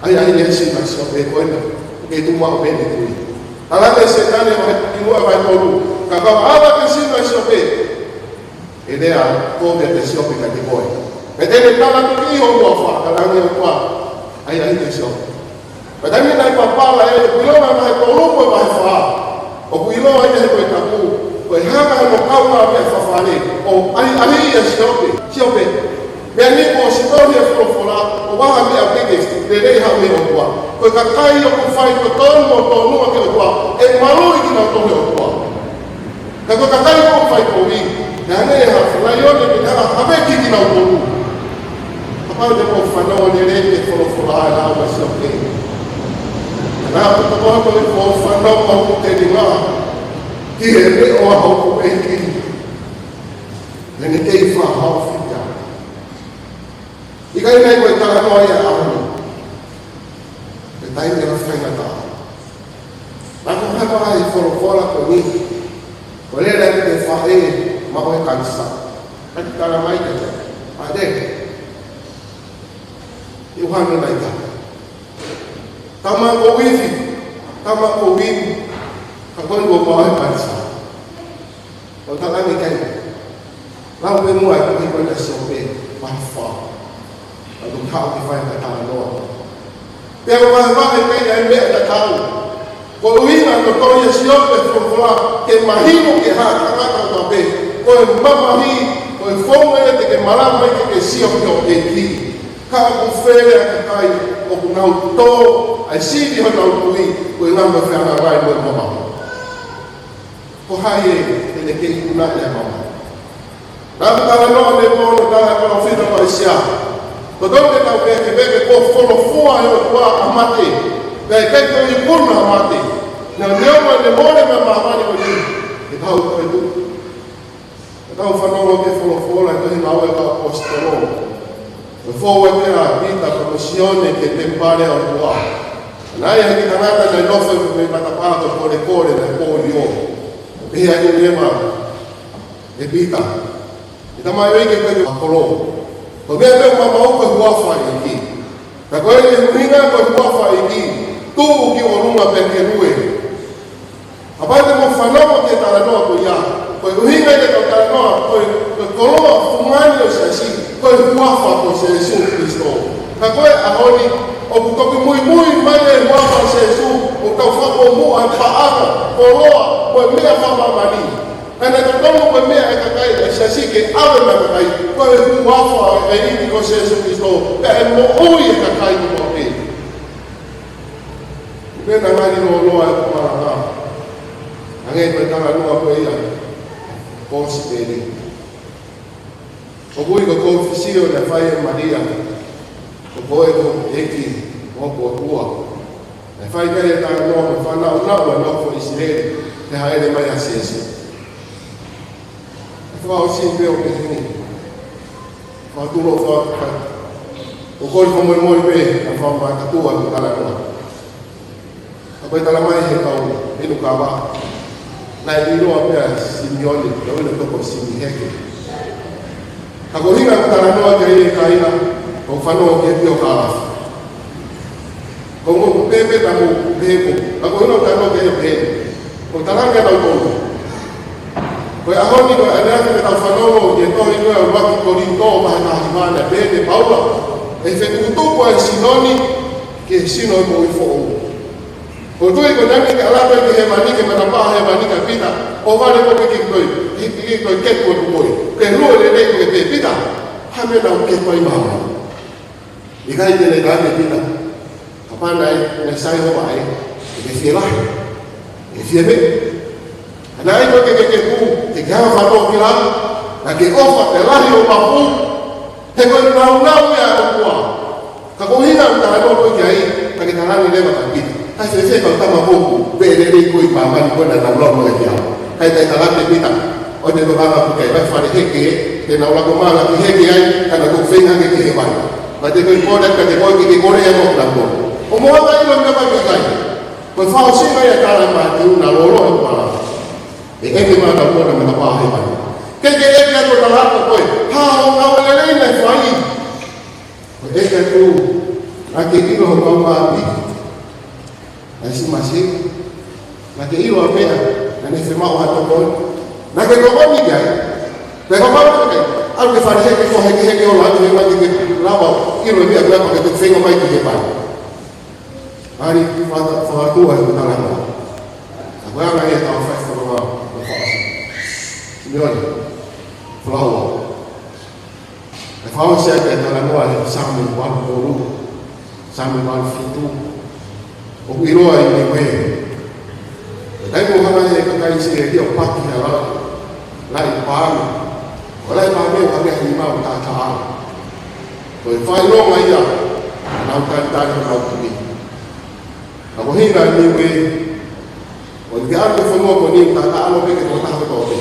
ʻahiʻahiʻi e sino ʻa Siope ko ena, ʻoku ke tuʻu maʻu pē ʻene tui. Talaange ʻe Sētane, vahe ua, vahe tolu, kapau ʻe ʻave e sino ʻa Siope, ʻe lea kovi ʻa Siope kiate koe. Pea te ne tala tuki ho ʻofa, talaange ʻe he ʻOtua, ʻahiʻahiʻi ʻa Siope. Pea taimi naʻe papala ʻe ia, ʻoku ʻiloa ʻi he vahe tolu mo e vahe fā, ʻoku ʻiloa ʻi he Tohi Tapu, ko e hanga ʻe hono kaungāmeʻa fafale ʻo ʻahiʻahiʻi ʻa Siope. Siope, meʻa ni kuo ʻosi tohi ʻi he folofola, ʻoku ʻi ai ha meʻa ʻoku ʻikai ke lelei haʻu mei he ʻOtua. Ko e kakai ʻoku faitotonu mo tōnounou ki he ʻOtua, ʻe maluʻi kinautolu ʻe he ʻOtua. Ka ko e kakai ʻoku fai kovi, ʻe hangē ha laione ke ne hanga ʻo haveki kinautolu. Kapau te mou fanongo lelei ki he folofola ʻa e lau ʻa Siope, naʻa ku tokoto ʻi hoʻo fanongo hoku telinga ki he leʻo ʻa hoku ʻEiki, ʻi heʻene kei fakahaofi ia. ʻIkai nai ko e talanoa ia ʻa e ʻaho ni? Ko e taimi ʻo e faingataʻa. Naʻa ku hanga ʻi he folofola ko eni, ko e lele ʻa e faʻē maʻu e kanisā. Naʻe talamai kiate ia, ʻa e, ʻi ʻUhane naʻe ʻi ai e tama ko ē, tama ko ē, ka ko eni kuo maʻu e kanisā. ʻO talaange ki ai, lau pē muʻa e tohi ko ē ʻa Siope vahe fā. Ka u toki haʻu ke fai ha talanoa. Pea ʻoku vahevahe ki ai ʻa e meʻa tatau. Ko e ʻuhinga ʻoku tohi ʻe Siope he folofola ke mahino ki he haʻa tangata kotoa pē, ko e mamahi, ko e founga ia te ke malava ai ke ke sio ki hoʻo ʻEiki. Ka ʻoku fele ʻa e kakai ʻoku nau tō ʻa e sivi honau tui, ko e ngaahi fehangahangai mo e mamahi. Ko hai ē te ne kei ikunaʻi ʻa e mamahi? Naʻa ku talanoa ʻanepō ʻi he tala ʻa e palōfita ko ʻAisea. Totonu ke tau pehē, ke pehē kuo folofola ʻe he ʻOtua ʻa mate, pea ʻe ʻikai toe ikuna ʻa mate. Naʻa ne ʻomai ʻene mole mei māmani ko eni, ke tau toetuʻu. Ke tau fanongo ki he folofola ʻi he tohi Ngāue ʻa e Kau ʻAposetolo. Ko e fou ʻa Pita ko e misiona ki he temipale ʻo e ʻOtua. Naʻe ʻi ai ha kiʻi tangata naʻe nofo ʻi he matapā ko e kolekole naʻe pō ʻi ʻō. Pehē ange leva ʻe Pita, ʻe tamaioʻeiki, ko e kolo. Ko e meʻa pē ʻoku maʻu ko e huafa ʻo e ʻEiki. Ka ko e ʻuhinga ko e huafa ʻo e ʻEiki, tuʻu ki ʻolunga pea ke lue. Kapau te mou fanongo ki he talanoa ko ia, ko e ʻuhinga ia ʻetau talanoa, ko e, ko e koloa fungani ʻo e siasi, ko e huafa ko Sīsū Kalaisi. Ka ko e ʻaho ni, ʻoku toki muimui mai e huafa ʻo Sīsū, ʻo tau fakamuʻa e paʻanga, koloa, ko e meʻa fakamāmani. Ka naʻe totonu ko e meʻa ʻa e kakai, ʻa e siasi ke ʻave maʻa e kakai, ko e huafa ʻo e ʻEiki ko Sīsū Kalaisi, pea ʻe moʻui e kakai kotoa pē. Pea naʻe ngali lōloa e malanga. Hangē ko e talanoa ko ia, ko Sipeli. ʻOku ui ko e konifūsio naʻe fai ʻe Malia, ko koe ko e ʻEiki, ko e ʻOtua. Naʻe fai ki ai e talanoa mo e fānau naʻa nau nofo ʻi ʻIsileli, ke hāʻele mai ʻa Sīsū. Fakaʻosi pē ʻo pehē ni. Fakatulo faka. ʻOku ou kole fakamolemole pē, ka fakamakatua ʻeku talanoa. Ka ko e talamai ʻe he kau inu kava, naʻe ʻiloa pē ʻa Simione, ko e ʻuhinga ko Simi Heke. Ka ko e ʻuhinga ʻeku talanoa ki ai ʻe kāinga, ʻoku ou fanongo ki he pio kava. Ko e ongo pē pē ka mo pē ko. Ka ko e ʻuhinga ʻeku talanoa ki ai ʻo pehē ni. ʻOku talaange ʻe nautolu. Ko e ʻaho ni ko e ʻaneafi ke tau fanongo ki he tohi ko ē ʻa ʻuluaki Kolinitō vahe taha hiva, naʻe pehē ʻe Paula, ʻe fekutuku ʻa e sino ni ki he sino ʻo e moʻui foʻou. ʻOku ou tui ko e ʻuhinga ke ʻalu atu ki hēvani, ki he matapā hēvani ʻa Pita, ʻohovale koe ke ke toe, ke ke toe kepu atu koe. Ke lue lelei koe pē Pita, ha meʻa naʻa ku kepu ai maʻa. ʻIkai te ne talaange ʻe Pita, kapau naʻe, naʻe sai hoʻo vaʻe, ʻe ke fie lahi, ʻe ke fie meʻa. Ka naʻe ʻikai ke ke kepu, ke ke hanga ʻo fanongo ki ai, naʻa ke ʻofa ke lahi hoʻo mapu, he ko e nāunau ia ʻa e ʻOtua. Ka ko e ʻuhinga ʻeku talanoa ko ē ki ai, naʻa ke talaange leva kia Pita, kae fēfē kau tama ko ē, pē lelei ko ē ʻi māmani ko ē naʻa nau lau mai ki ai. Kae taʻe talaange ʻe Pita, ʻoua te ke tokanga ki ai, ʻoua ʻe fale heke, te nau lako mai ʻo laki heke ai, ka nau toki feinga hake ki hēvani. Ka te ke kole, ka te kole, ke ke kole ai mo nau kole. ʻO mo hanga ʻilo meʻa mai ki ai. Ko e fakaʻosinga ia ʻa e tala ʻa Mātiu naʻa lōloa e pala. ʻE ʻeke mai ʻa e ʻOtua ʻi he matapā hēvani. Ke ke ʻeke atu ʻa e tangata ko ē, ha ʻo ngāue lelei naʻe fai. Ko e ʻeke atu, naʻa ke ʻilo hoʻo kaungāʻapi, ʻa e siasi, naʻa ke ʻilo ʻa e meʻa naʻa ne fiemaʻu ha tokoni, naʻa ke tokoni ki ai. Pea kapau naʻe ʻikai, ʻalu ke fale heke, ko e heke heke ʻo laki heke mai ke ke lava ʻilo e meʻa ko ē pea ke toki feinga mai ki hēvani. Ngali faka-, fakatua e talanoa. Ka ko e anga ia ʻetau fai fononga mo fakaʻosi. Simione Falaua. ʻE fakaʻosi ʻaki e talanoa he Saame valu tolu, Saame valu fitu. ʻOku ʻiloa ʻi Niue. Ko e taimi ʻoku hanga ʻe he kakai Sisiteli ʻo paki ha laʻi, laʻi paame. Ko e laʻi paame ʻoku hangē ha nima ʻoku taʻataʻalo. Ko e fakaʻilonga ia, nau talitali honau tui. Ka ko e ʻuhinga ʻi Niue, ʻoku ʻikai ke ʻi ai ha fonua ko eni ʻoku taʻataʻalo pē ki he tokotaha kotoa pē.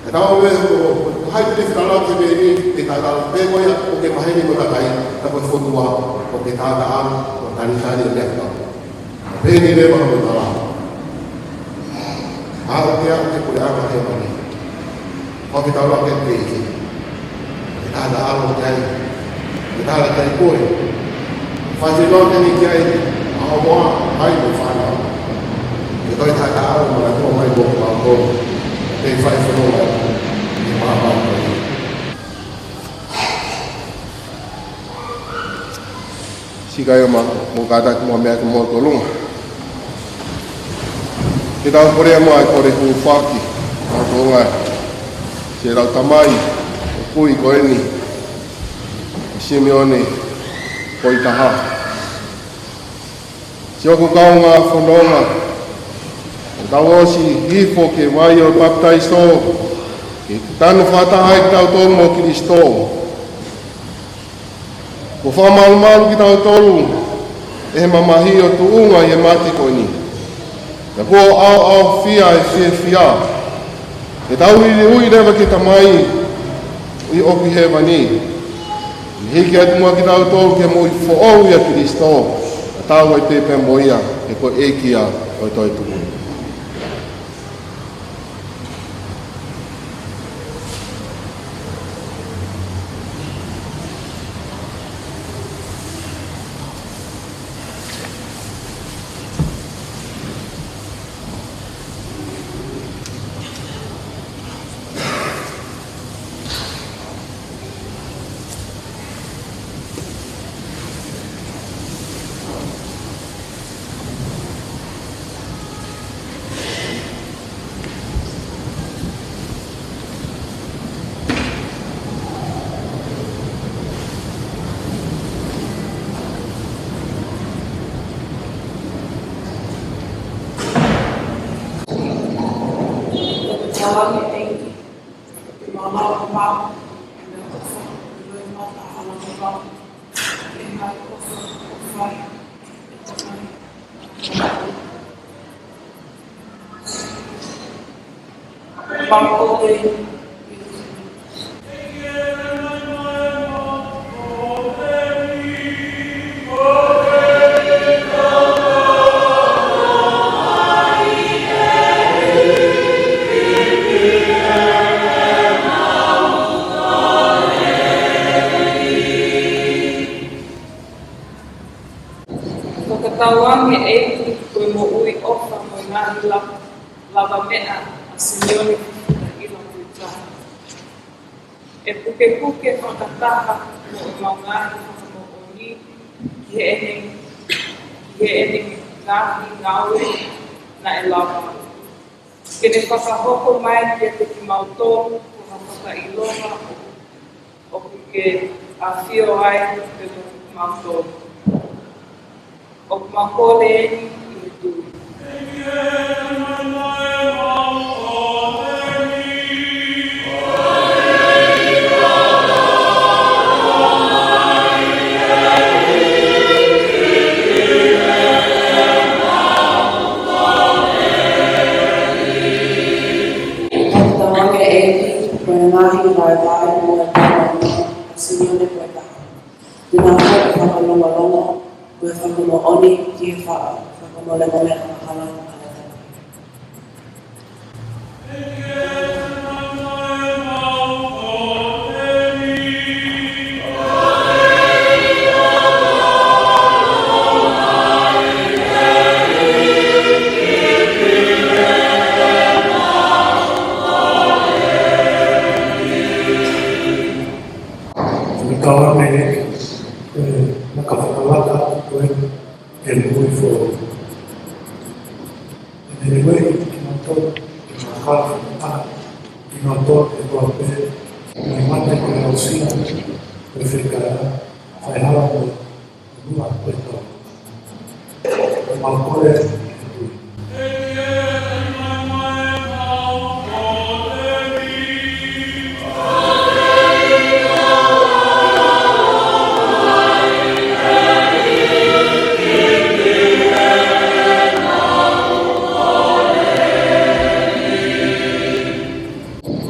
ʻE tau ʻilo ko, ko hai pē te fetaulaki pē ni, ke taʻataʻalo pē ko ia ʻoku ke maheni mo takai, ka ko e fonua ʻoku ke taʻataʻalo, ʻo talitali e meʻa kotoa. Pehē ni leva hono tala. ʻA, ʻoku ke ʻalu ki he puleʻanga hēvani. ʻOku ke taʻataʻalo ki he ʻEiki. Ke taʻataʻalo ki ai. Ke taʻataʻalo ki ai koe. Fai loa ke ni ki ai. ʻA, ʻo moa, ai mo fana. Ke toe taʻataʻalo mo na ko mai mo ka ko. Ke fai fononga. Ke pāpā koe. Siʻi kakai, ʻoku mau kātaki mo meʻa ki he moʻui tolonga. Ke tau kole mo e kole hūfaki, moʻui tolonga. Siʻetau tamai, ʻo kui ko eni, Simione Poitaha. Siʻoku kaungā fononga, ʻoku tau ʻosi hifo ki he vai ʻo e papitaiso, ke tanu fakataha ai kitautolu mo Kilisitō. Kuo fakamalumalu kitautolu ʻe he mamahi ʻo tuʻunga ʻi he mate ko eni. Pea kuo ʻaoʻaofia e fiefia. Ke tau liliu leva ki he Tamai ʻoku ʻi hēvani. Ke hiki atu muʻa kitautolu ki he moʻui foʻou ʻia Kilisitō. Ka tau ʻai pē pea mo ia, he ko e ʻEiki ia ʻo e toetuʻu. Fakatauange ʻEiki ko e moʻui ʻofa mo e ngaahi la-, lavameʻa ʻa Simione Fifita ʻIla Poitaha. ʻE pukepuke fakataha mo ʻemau ngaahi fakamoʻoni ki heʻene, ki heʻene ngaahi ngāue naʻe lava. Ke ne fakahoko mai kiate kimautolu ko ha fakaʻilonga ʻoku ke ʻafio ai pea mo kimautolu. ʻOku mau kole eni ʻi he tui. Fakatauange ʻEiki ko e ngaahi vaivai mo e tama ʻa Simione Poitaha. Te nau ʻai ke fakalongolongo, ko e fakamoʻoni ki he fa-, fakamolemole angahala ʻa e tama. Fakatauange ʻEiki, ʻe, naʻa ke fakalaka atu ko e, ʻe, Ke ueʻi kinautolu ke nau kau fakataha, kinautolu ʻe ua pē, mo e mate ko e aʻusia, ko e fekau, faihala mo e nua ko e tau. Mau kole.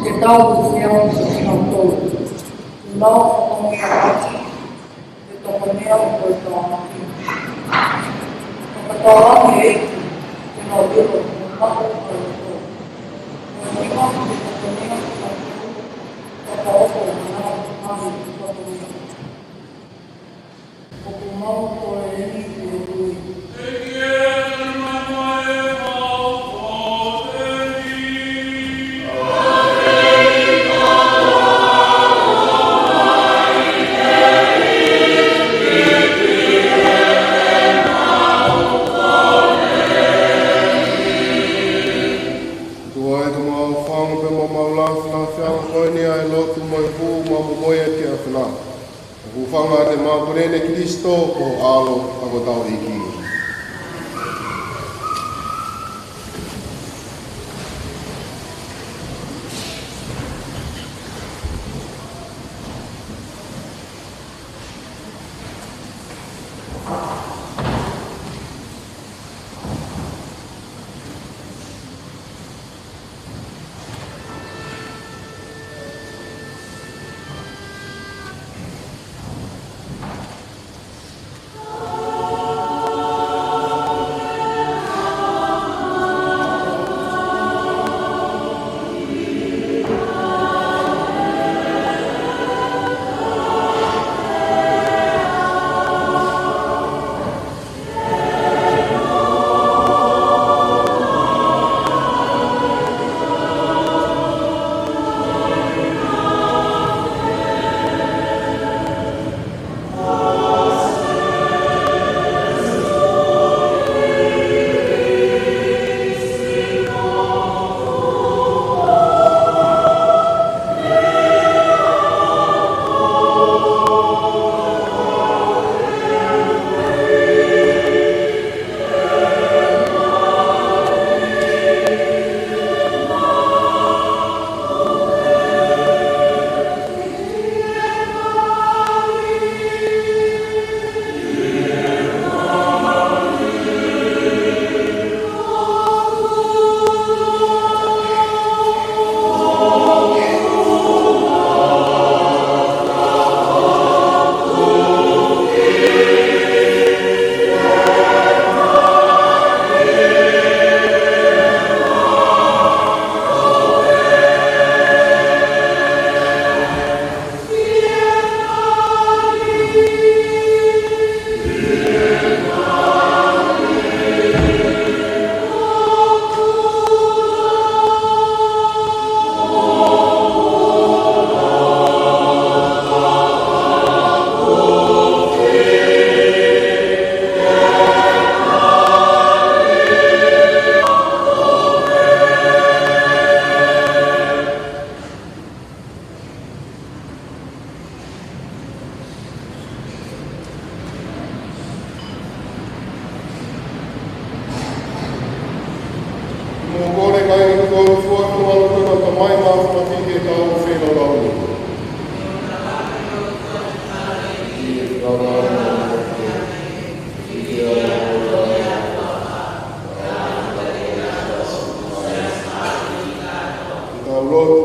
Ke tau ʻufiʻufi kinautolu. Ke nau fakamālō atu. Ke tokonia ʻo e tau maki. Fakatauange ʻEiki, ke nau ʻilo, mo maʻu ʻa e loto. Ko e nima ke tokonia kinautolu. Fakaʻofoʻofa ʻo e ngaahi tokonia. ʻOku mau kole eni ʻi he huafa ʻo Sīsū. Tuʻa ʻoku mau fanga pē mo mau lafi lafi ʻa e koeni ʻa e lotu mo e hū mo e momoi ʻa e ʻAfiona. Hūfanga ʻa e mau kole ʻia Kalaisi ko ho ʻAlo, ʻa hotau ʻEiki. Mo kole kai ni ko fua ko alo ko na tamai ma ko ki ke tau fe la la ni. Tau lotu.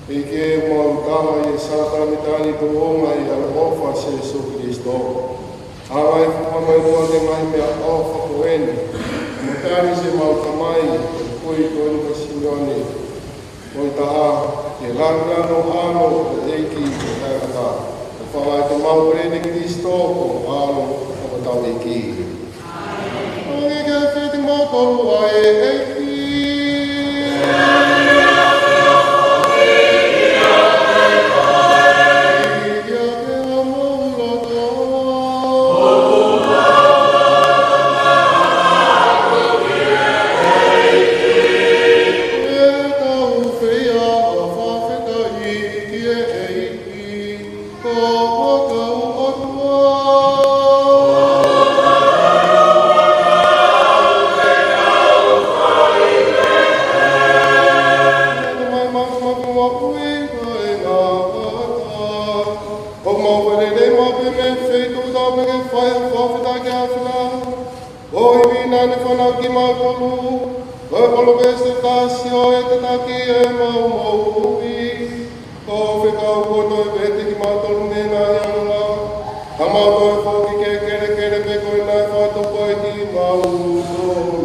ʻEiki, mau tala ʻi he sākalamēniti tōʻonga ʻi he ʻaloʻofa ʻo Sīsū Kalaisi. Hanga ʻe he fakamoʻoni ʻa e ngaahi meʻaʻofa ko eni, mo tali siʻemau tamai, ko e kui ko eni ko Simione, ko e taha, ke lanu lanu ʻa e ʻAlo ʻo e ʻEiki ʻi he taʻengata. ʻOfa mai te mau kole ʻia Kalaisi ko ho ʻAlo, ʻa hotau ʻEiki. ʻOku ʻi ai ʻene fanauʻi kimautolu, ko e palōfesa ʻe taha ʻo e tataki ʻemau moʻui. Ko e fekau kuo toe vete kimautolu mei he ngaahi angahala, ka mau toe foki ki he kelekele pē ko ʻene fakatupu ʻa kimautolu.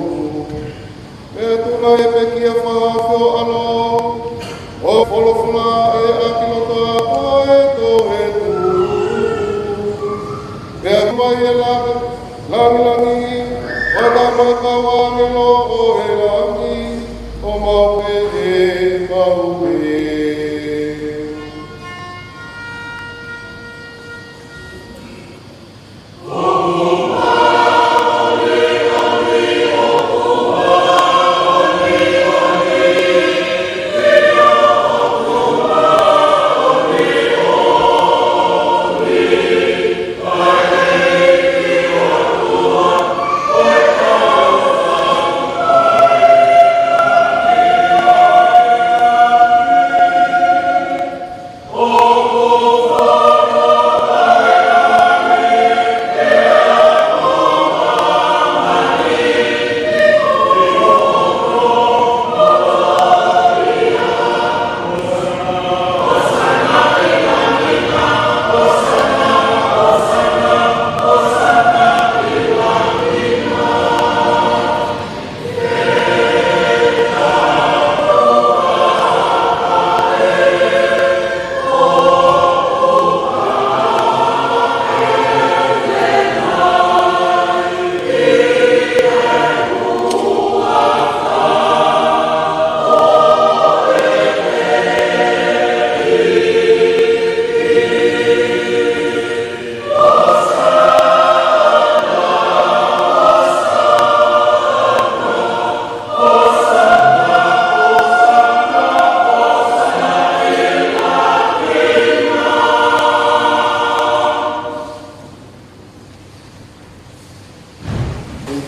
Pea tuku ʻe he pekia fakahaofi ʻo e ʻAlo, ʻo folofola ʻaki loto ʻa e toetuʻu. Pea tuku ai ʻa e langilangi, ʻo talamai ʻe he kau ʻāngelo ʻo e langi, ʻo maʻu pē, ʻo maʻu pē.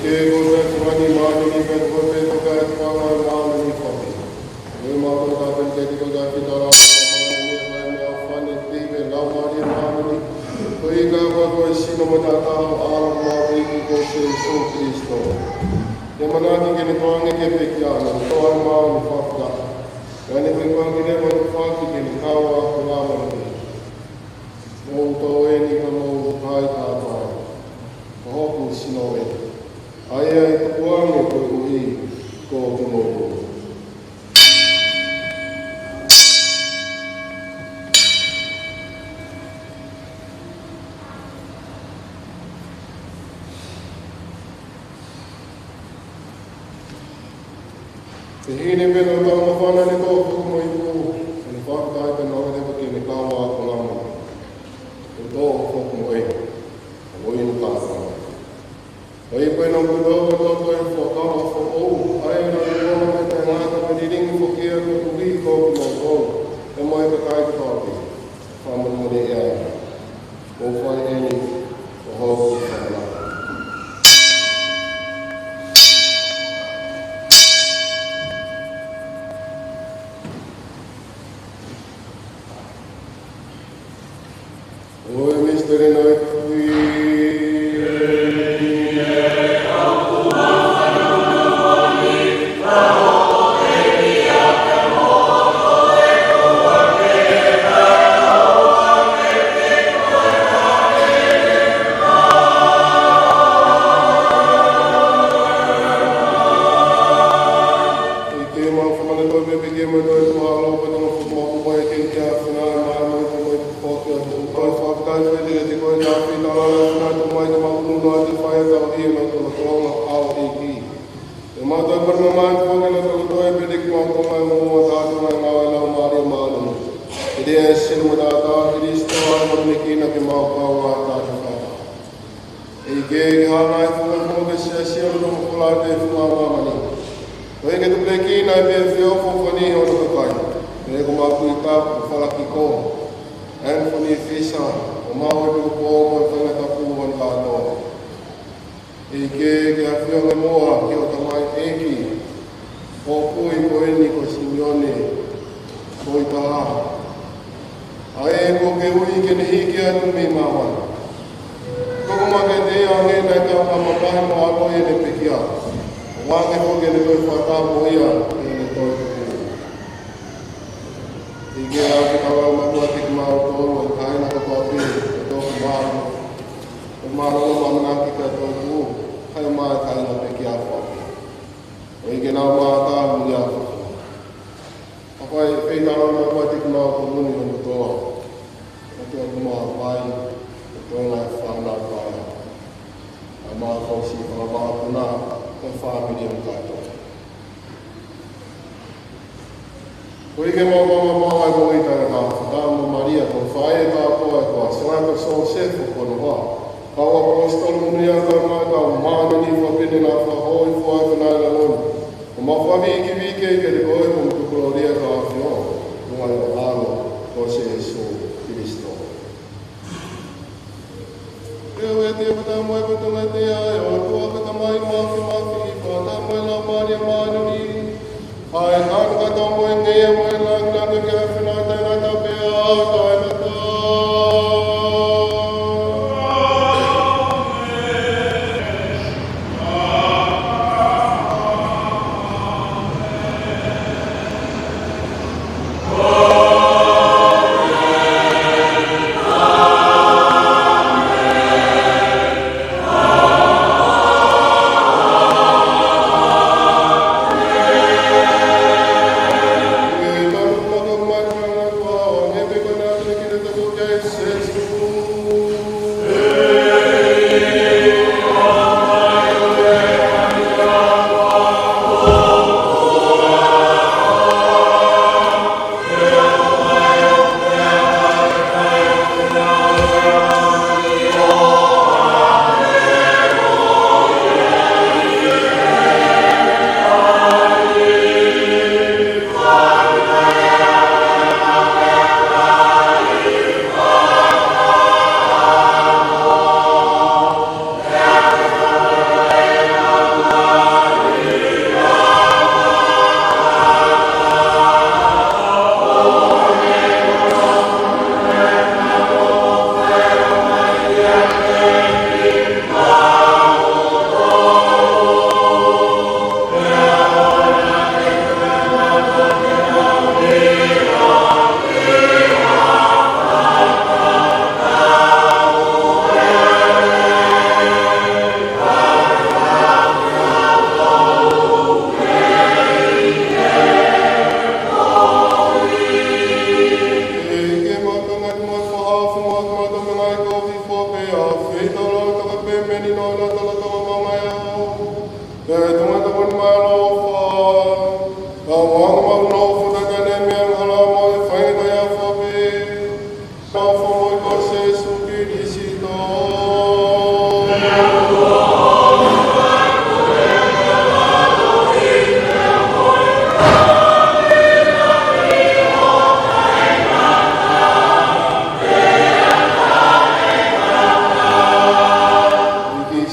ʻEiki, ko e fungani māʻoniʻoni, ko e fekau ʻa e fanga māʻoniʻoni kovi. Ko e māʻoniʻoni ka peni ke tiko ka fitala, māʻoniʻoni, ʻa e meʻa fane, pehē ki he Laumālie Māʻoniʻoni. Ko e ʻuhinga ko e sino mo e taʻataʻa ʻo e ʻAlo, ʻEiki ko Sīsū Kalaisi. ʻOku mau ʻamanaki ke ne tokanga ki he pekia ni, ko e māʻoniʻoni fakataha. Ka ne fai pangile mo e fakataha ke ne kau ʻa e Laumālie. Mou tau eni ka mou kai kātoa. Ko hoku sino ē. ʻA ia ʻe tukuange koeʻuhi ko kimoutolu. Ko e hine pē ʻo e tangata fana ne tō ʻo fuʻu mai pō, ʻa ʻene fakataha pē ʻo ne ʻalu ʻo kau ʻa e Laumālie. ʻO tō ʻo fuʻu mai, ʻo inu kātoa. ʻOku ʻi ai pē ʻa e ngaahi tō ʻo e fuakava foʻou, ʻa ia naʻe ʻi ai ʻa e ngaahi tama lilingi foki ʻa e koeʻuhi ko kimoutolu, ʻe mai ka kai ka tau ki. Fakamolemole ʻi ai. ʻOku fai eni, ʻo hoko ʻi fana. ʻO e misiteli naʻe tui. ʻEiki, mau fakamolemole pē ki he meʻa ko e tuʻa ʻa e ʻAlo, pea tau fuʻu mau ʻofa ʻEiki kia Fana, mai mai ko mai ko kia Tuʻu. Fakataha pē ʻEiki ko e tafi na la na tu mai ke mau ʻunu na te fai ʻa e tau ʻi he na tolo tonga ʻa e ʻEiki. ʻE mau tau pari na mai ko ke na tolo toe pē ʻEiki mau ko mai mo ua tātou mai ngāue Laumālie Māʻoniʻoni. ʻI he sino mo e taʻataʻa ʻo Kalaisi, ʻa e mau ne kina ke mau kau ʻa e taʻataʻa. ʻEiki, ke hanga ʻe he fuakava ke siasi ʻa e loto mo e koloa ʻo e funga māmani. ʻOku ʻikai ke tuku pē kina ʻa e pē feʻofoʻofani ʻo hono kakai. Pea ko ʻemau kui tapu, Falakiko, Anthony Fisher, ʻo mau e tuku pō mo e faʻahinga tapu ʻo hono kātoa. ʻEiki, ke ʻafio ange muʻa ki hoʻo tamaioʻeiki, ʻo kui ko eni ko Simione Foʻitaha. ʻA ia kuo ke ui ke ne hiki atu mei māmani. Ko ma ke te ia ange naʻe ka ma mamahi mo ako ʻene pekia. ʻO ange foki ʻene toe fakataha mo ia ʻi heʻene toetuʻu. ʻIkai ke ʻi ai ha taha ʻoku maʻu ʻa kimautolu ʻa e kāinga kotoa pē ʻo e toki mālō. ʻO mālōlō mo ʻamanaki ki he toetuʻu, kae ʻumaʻā e kāinga pekia foki. ʻOku ʻikai ke nau mātā mo ia foki. Ka ko e feitau ʻoku maʻu ʻa kimautolu ni ʻo e kotoa. ʻOku ʻikai ke ma pai, ʻoku ʻikai ke fānau pai. ʻA ma fausi fakapakapuna, ko e fāmili ʻo kātoa. ʻOku ʻikai ke mau mamaʻo ʻa e moʻui taʻengata, Fata mo Malia, ko e faʻē taʻokoa ʻo e ʻOtua, Sangata Siosefa ko hono hoa, kau ʻaposetolo moʻoni ʻa e kau mai, kau māʻoniʻoni fefine naʻa nau fakahōifua ʻi he fonua lalo ni. Ko ʻemau fakavikivikiʻi ʻa e kelekoi ko ʻemau tukulōlia ʻa e ʻAfiona, ʻi he huafa ʻo ho ʻAlo ko Sīsū Kalaisi. Ke u ʻiate ia, pea mo ia, pea mo e ʻOtua ko e Tamai Māfimafi, pea mo e Laumālie Māʻoniʻoni, ʻa ia ʻoku kau mo e ngeia mo e lāngilangi ki he ʻaho taʻengata pea taʻengata.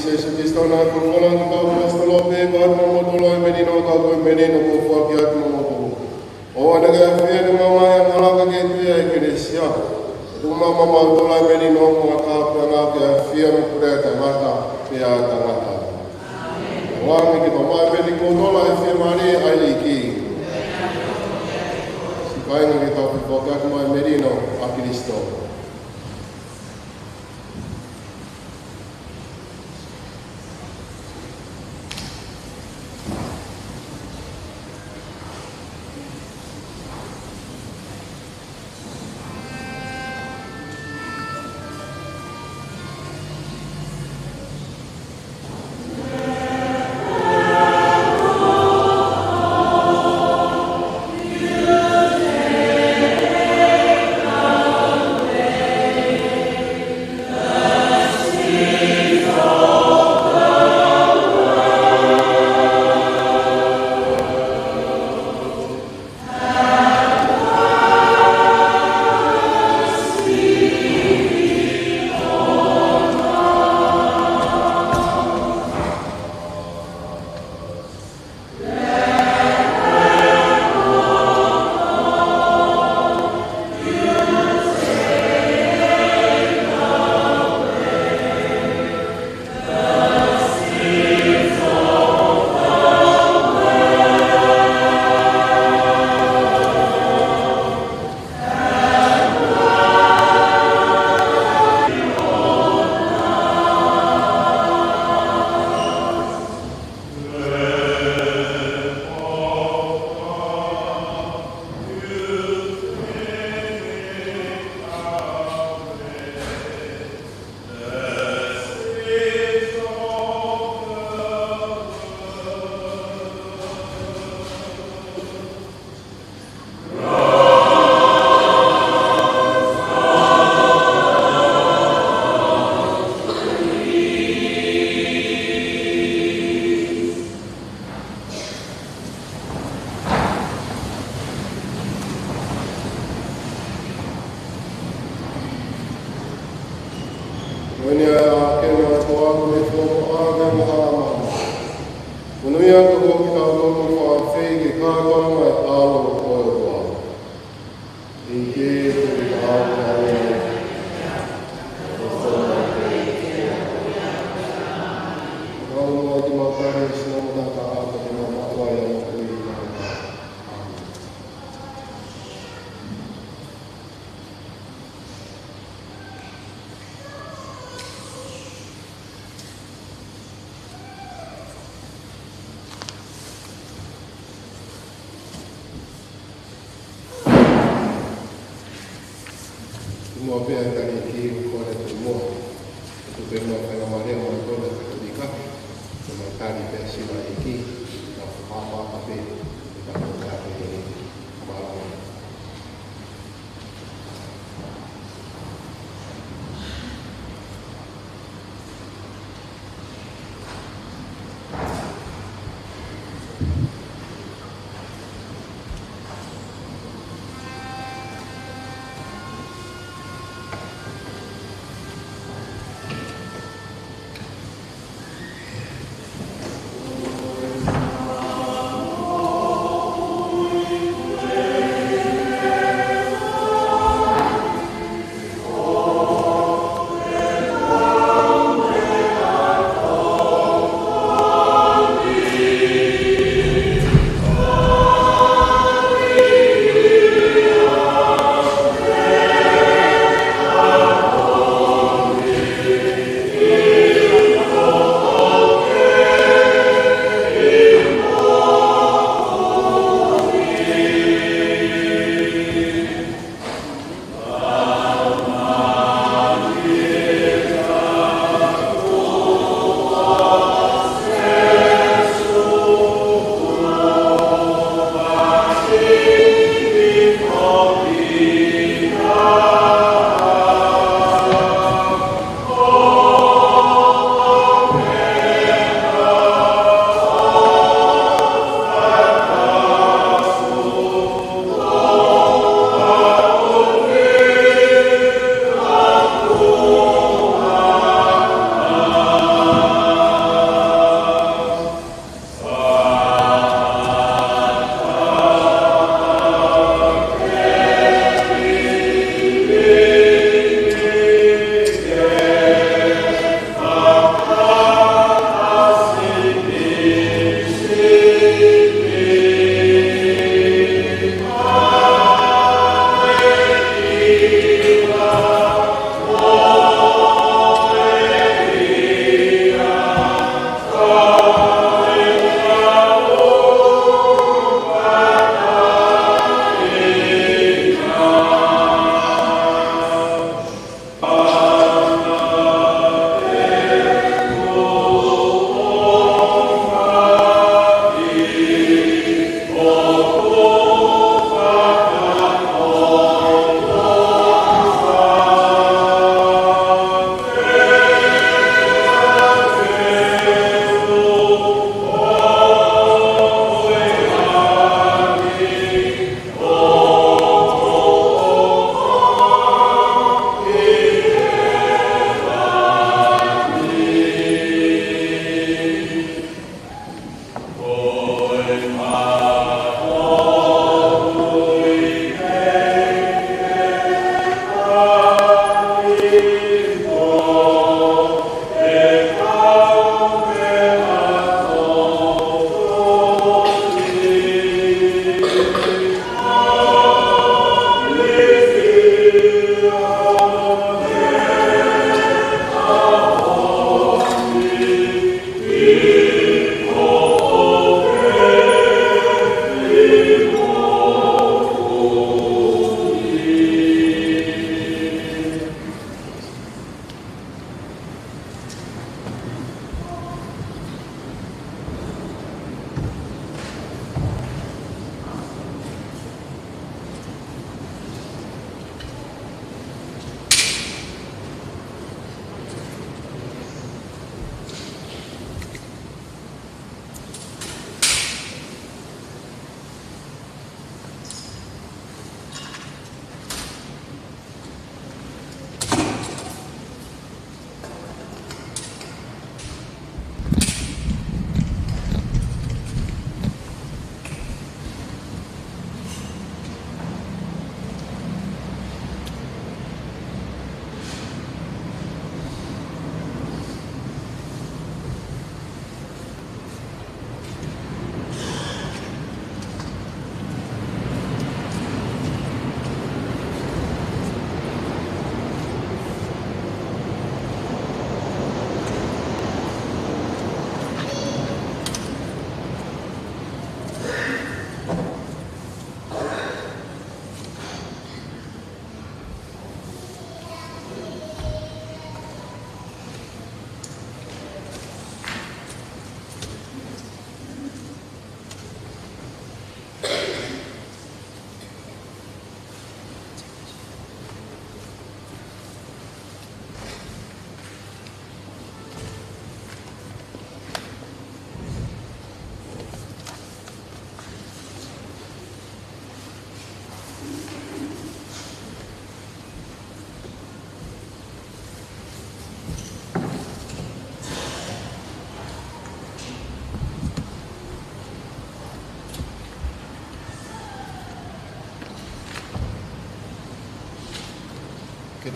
ʻEiki Sīsū Kalaisi, naʻe folofola ki he kau ʻaposetolo, pea ʻoku mau tui ʻa e melino, ka ko e melino kuo foaki atu maʻamoutolu. ʻOua naʻa ke ʻafio ʻi he ngaahi angahala, ka ke tui ʻa e ʻEkelesia. Tuku maʻamautolu ʻa e melino, mo e ʻatā pea ngāue ke ʻafio mo pule ʻa e tangata pea ʻa e tangata. ʻOange ke tau maʻu pē ʻi he koloa ʻo e fiemālie ʻa e ʻEiki. Siʻi kāinga, ke tau fefakaʻaongaʻi ʻa e melino ʻa Kalaisi. Monūʻia ʻa e ʻOtua, ke tau tonu ʻo fakaafeʻi ke kātoa mai ʻa e ʻAlo ʻo e ʻOtua. ʻEiki, te ke tau tau Mau ʻoatu ʻemau tali ʻi he sino mo e taʻataʻa, ke mau maʻu ai ʻa e moʻui taʻengata. ʻĀmeni. Kimuʻa pea tali ʻEiki, ʻoku ou kole kimuʻa ke tuku pē muʻa e faingamālie mo e kole ʻa e Katolika, ke mau tali pē ʻa e siva ʻEiki, ke mau fakapapauʻi pē ʻetau kole ʻi he ʻEiki. Mālō.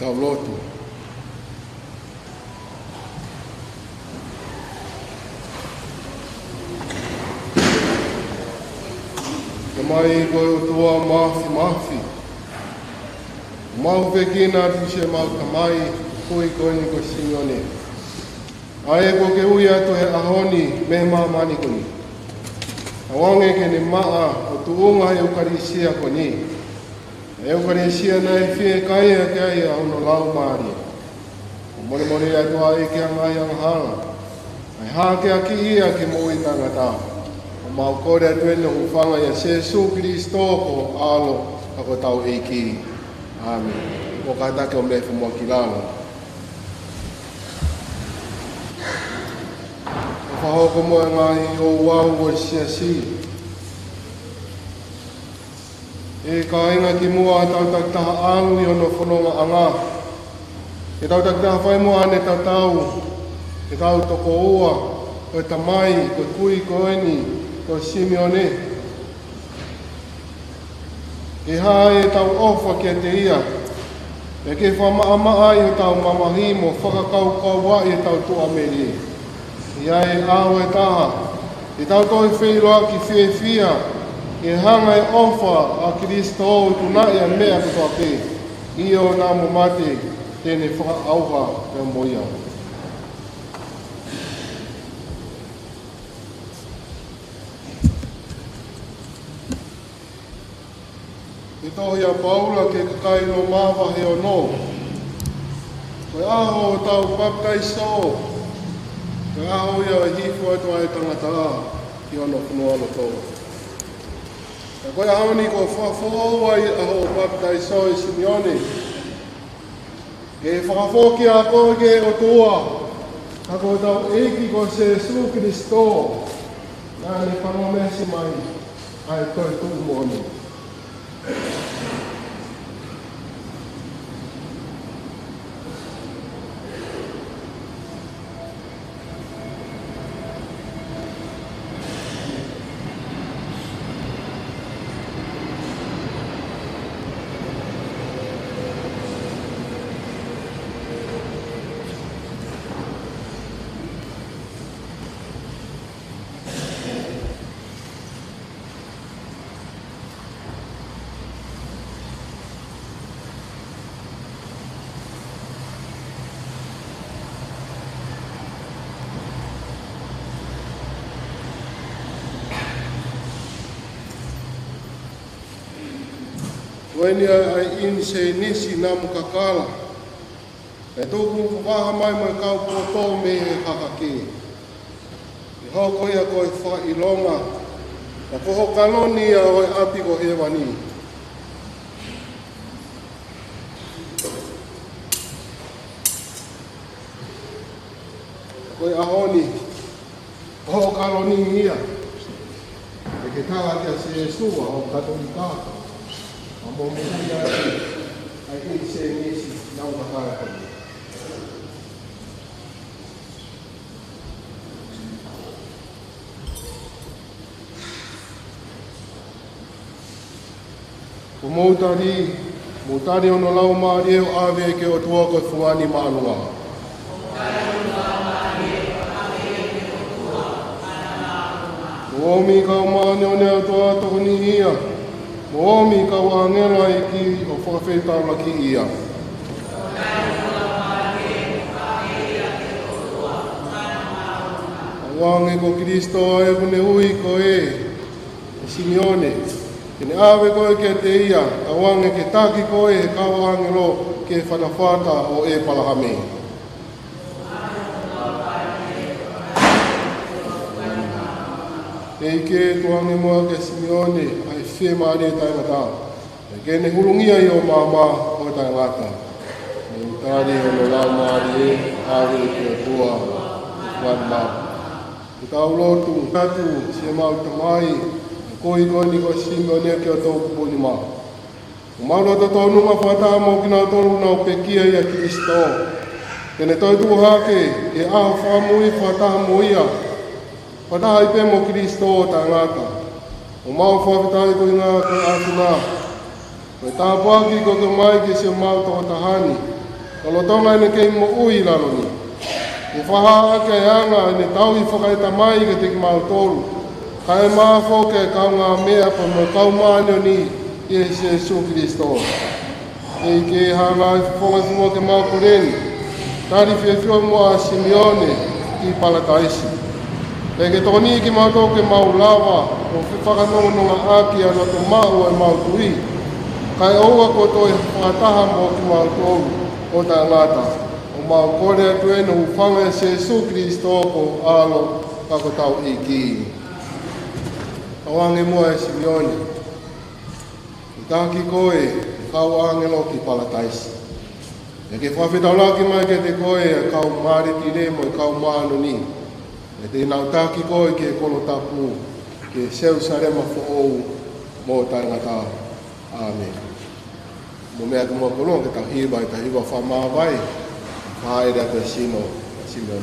Tau lotu. Tamai ko e ʻOtua Māfimafi, mau fekina atu siʻemau tamai, kui ko eni ko Simione, ʻa ē kuo ke ui atu he ʻaho ni mei māmani ko eni, ʻo hangē ke ne maʻa ʻo tuʻunga he ʻEukalisia ko eni. ʻEukalisia naʻe fiekaia ki ai ʻa hono Laumālie. ʻOku molemole atu ai ki he ngaahi angahala, ʻa e hākeakiʻi ia ki he moʻui taʻengata. ʻOku mau kole atu eni ʻo hūfanga ʻia Sēsū Kilisitō ko ho ʻAlo, ka ko hotau ʻEiki. ʻĀmeni. Kuo kātaki ʻo mei he fonua ki lalo. ʻOku fakahoko mo e ngaahi ouau ʻo e siasi. ʻE kāinga, kimuʻa tau takitaha ʻalu ʻi hono fonongaʻanga, ke tau takitaha fai mo ʻene tatau ki heʻetau tokoua, ko e tamai, ko e kui ko eni ko Simione. Ke hā ʻetau ʻofa kiate ia, pea ke fakamaʻamaʻa ai hotau mamahi mo fakakaukauaʻi ʻetau tuʻamelie. ʻI he ʻaho ʻe taha, ke tau toe feʻiloaki fiefia, ke hanga ʻe he ʻofa ʻa Kilisitō ʻo ikunaʻi ʻa e meʻa kotoa pē, ʻio, naʻa mo mate te ne fakaʻauha pea mo ia. He tohi ʻa Paula ki he kakai Loma vahe ono. Ko e ʻaho ʻo hotau papitaiso, ko e ʻaho ia ʻo e hifo atu ʻa e tangata ki hono fonualoto. Ka ko e ʻaho ni kuo fakafoʻou ai ʻa hoʻo papitaiso, ʻe Simione. ʻE fakafoki ʻa koe ki he ʻOtua, ka ko hotau ʻEiki ko Sēsū Kilisitō, naʻa ne palōmesi mai ʻa e toetuʻu moʻoni. Ko eni ʻa e ʻinisēnisi namukakala, ʻe tuku fakaha mai mo e kau poto mei he hahake. ʻE hoko ia ko e fakaʻilonga, ka ko ho kaloni ia ʻo e ʻapi ko hēvani. Ko e ʻaho ni, ko ho kaloni ia, ʻe ke tala kia Sēsū ʻa hoʻo Katolika, ʻa mo mo ia, ʻa e ʻinisēnisi namukakala ko eni. Ko mou tali, mou tali hono Laumālie ʻo ʻave ki he ʻOtua ko e fungani māʻolunga. Mou ōmi kau māʻoniʻoni ʻa e ʻOtua tokoniʻi ia. Mou ōmi kau ʻāngelo ʻa e ʻEiki ʻo fakafetaulaki ia. Kau ange ko Kilisitō ʻa ē kuo ne ui koe, ʻe Simione, ke ne ʻave koe kiate ia, kau ange ke taki koe ʻe he kau ʻāngelo ki he fatafata ʻo ʻĒpalahame. ʻEiki, tuku ange muʻa kia Simione ʻa e fiemālie taʻengata, ke ne hulungia ʻi ho maama ʻo taʻengata. Mou tali hono Laumālie ʻo ʻave ki he ʻOtua ko e fungani māʻolunga. Ke tau lotu atu. Siʻemau Tamai, ko e kui ko eni ko Simione ki ho toʻukupu nima. ʻOku mau loto tōnunga fakataha mo kinautolu ʻoku nau pekia ʻia Kilisitō, ke ne toetuʻu hake ʻi he ʻaho fakamui fakataha mo ia, fakataha ai pē mo Kilisitō ʻo taʻengata. ʻOku mau fakafetaʻi koeʻuhi ko e ʻaho ni, ko e tāpuaki kuo ke ʻomai ki siʻemau tokotaha ni, Lolotonga ʻene kei moʻui ʻi lalo ni, ʻe fakahā ʻaki ʻa e anga ʻene tauhi fakaetamai kiate kimautolu, kae ʻumaʻā foki ʻa e kaungāmeʻa pea mo e kau māʻoniʻoni ʻia Sīsū Kalaisi. ʻEiki, hanga ʻe he fofonga ʻo e fuakava ke mau kole ni, tali fiefia muʻa ʻa Simione ki palataisi. Pea ke tokoniʻi kimautolu ke mau lava ʻo fefakanongonongoʻaki ʻa e loto maʻu ʻo ʻemau tui, kae ʻoua kuo toe fakataha mo kimautolu ʻo taʻengata. ʻOku mau kole atu eni ʻi he huafa ʻo Sīsū Kalaisi ko ho ʻAlo ka ko hotau ʻEiki. Tauange muʻa ʻe Simione, ʻo taki koe ʻe he kau ʻāngelo ki palataisi. Pea ke fakafetaulaki mai kiate koe ʻa e kau mālitile mo e kau māʻoniʻoni, pea te nau taki koe ki he kolo tapu, ki Selūsalema foʻou mo taʻengata. ʻĀmeni. Mou meʻa ki muʻa ki ʻolunga ke tau hiva ʻetau hiva fakamāvae, Fāʻele ʻa e Sino, Sino.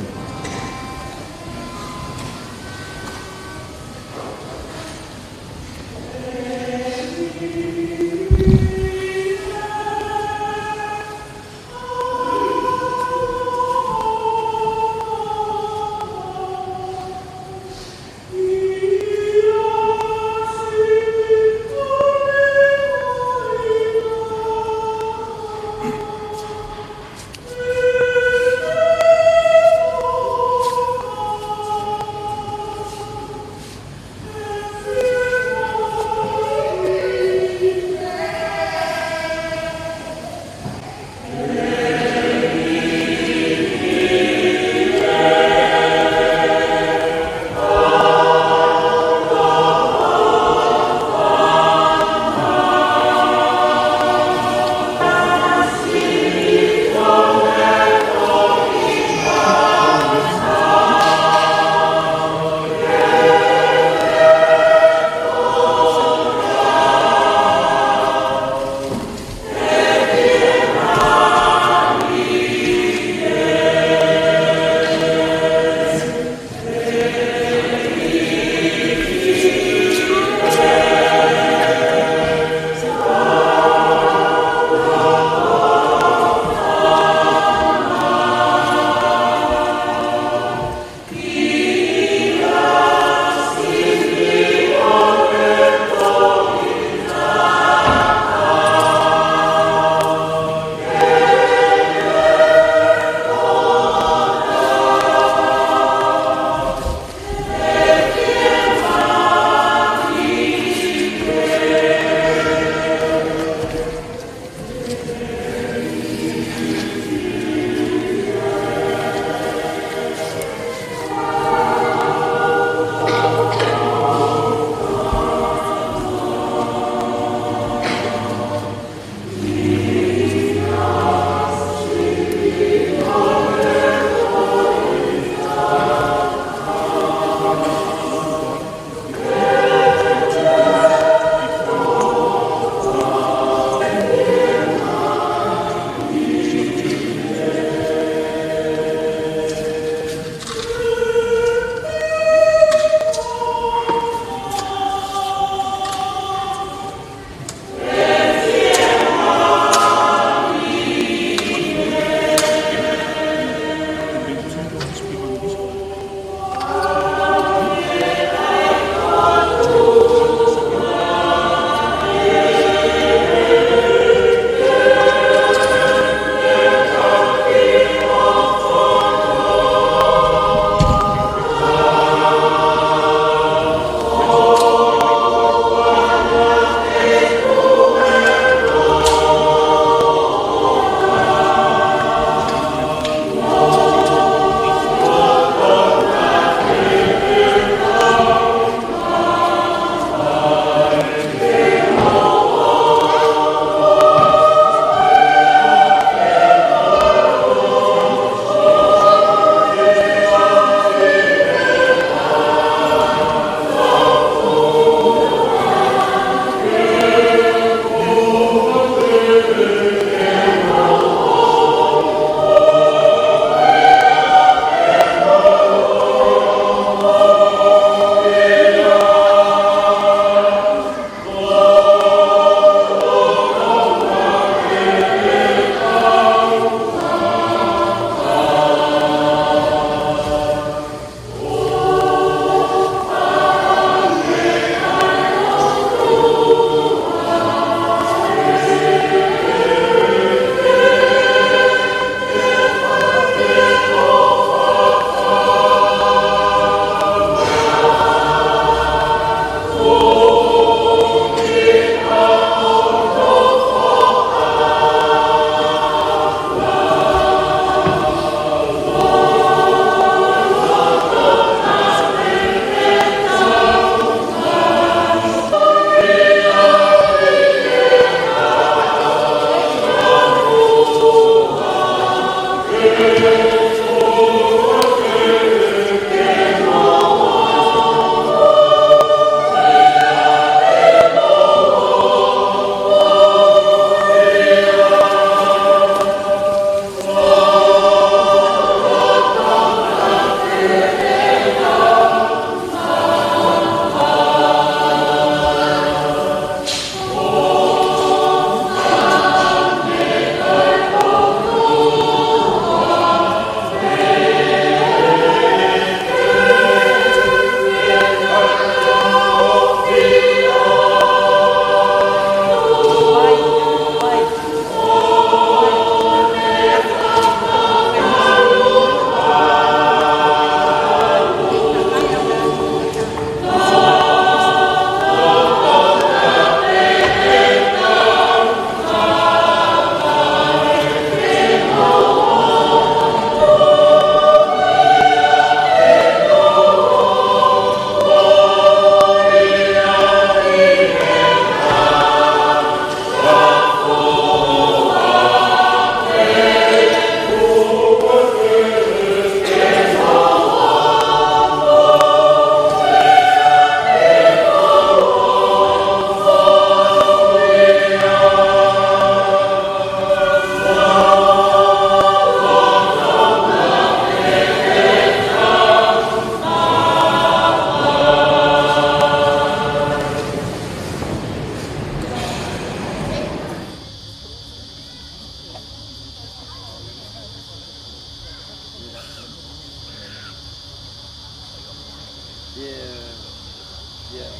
Alright,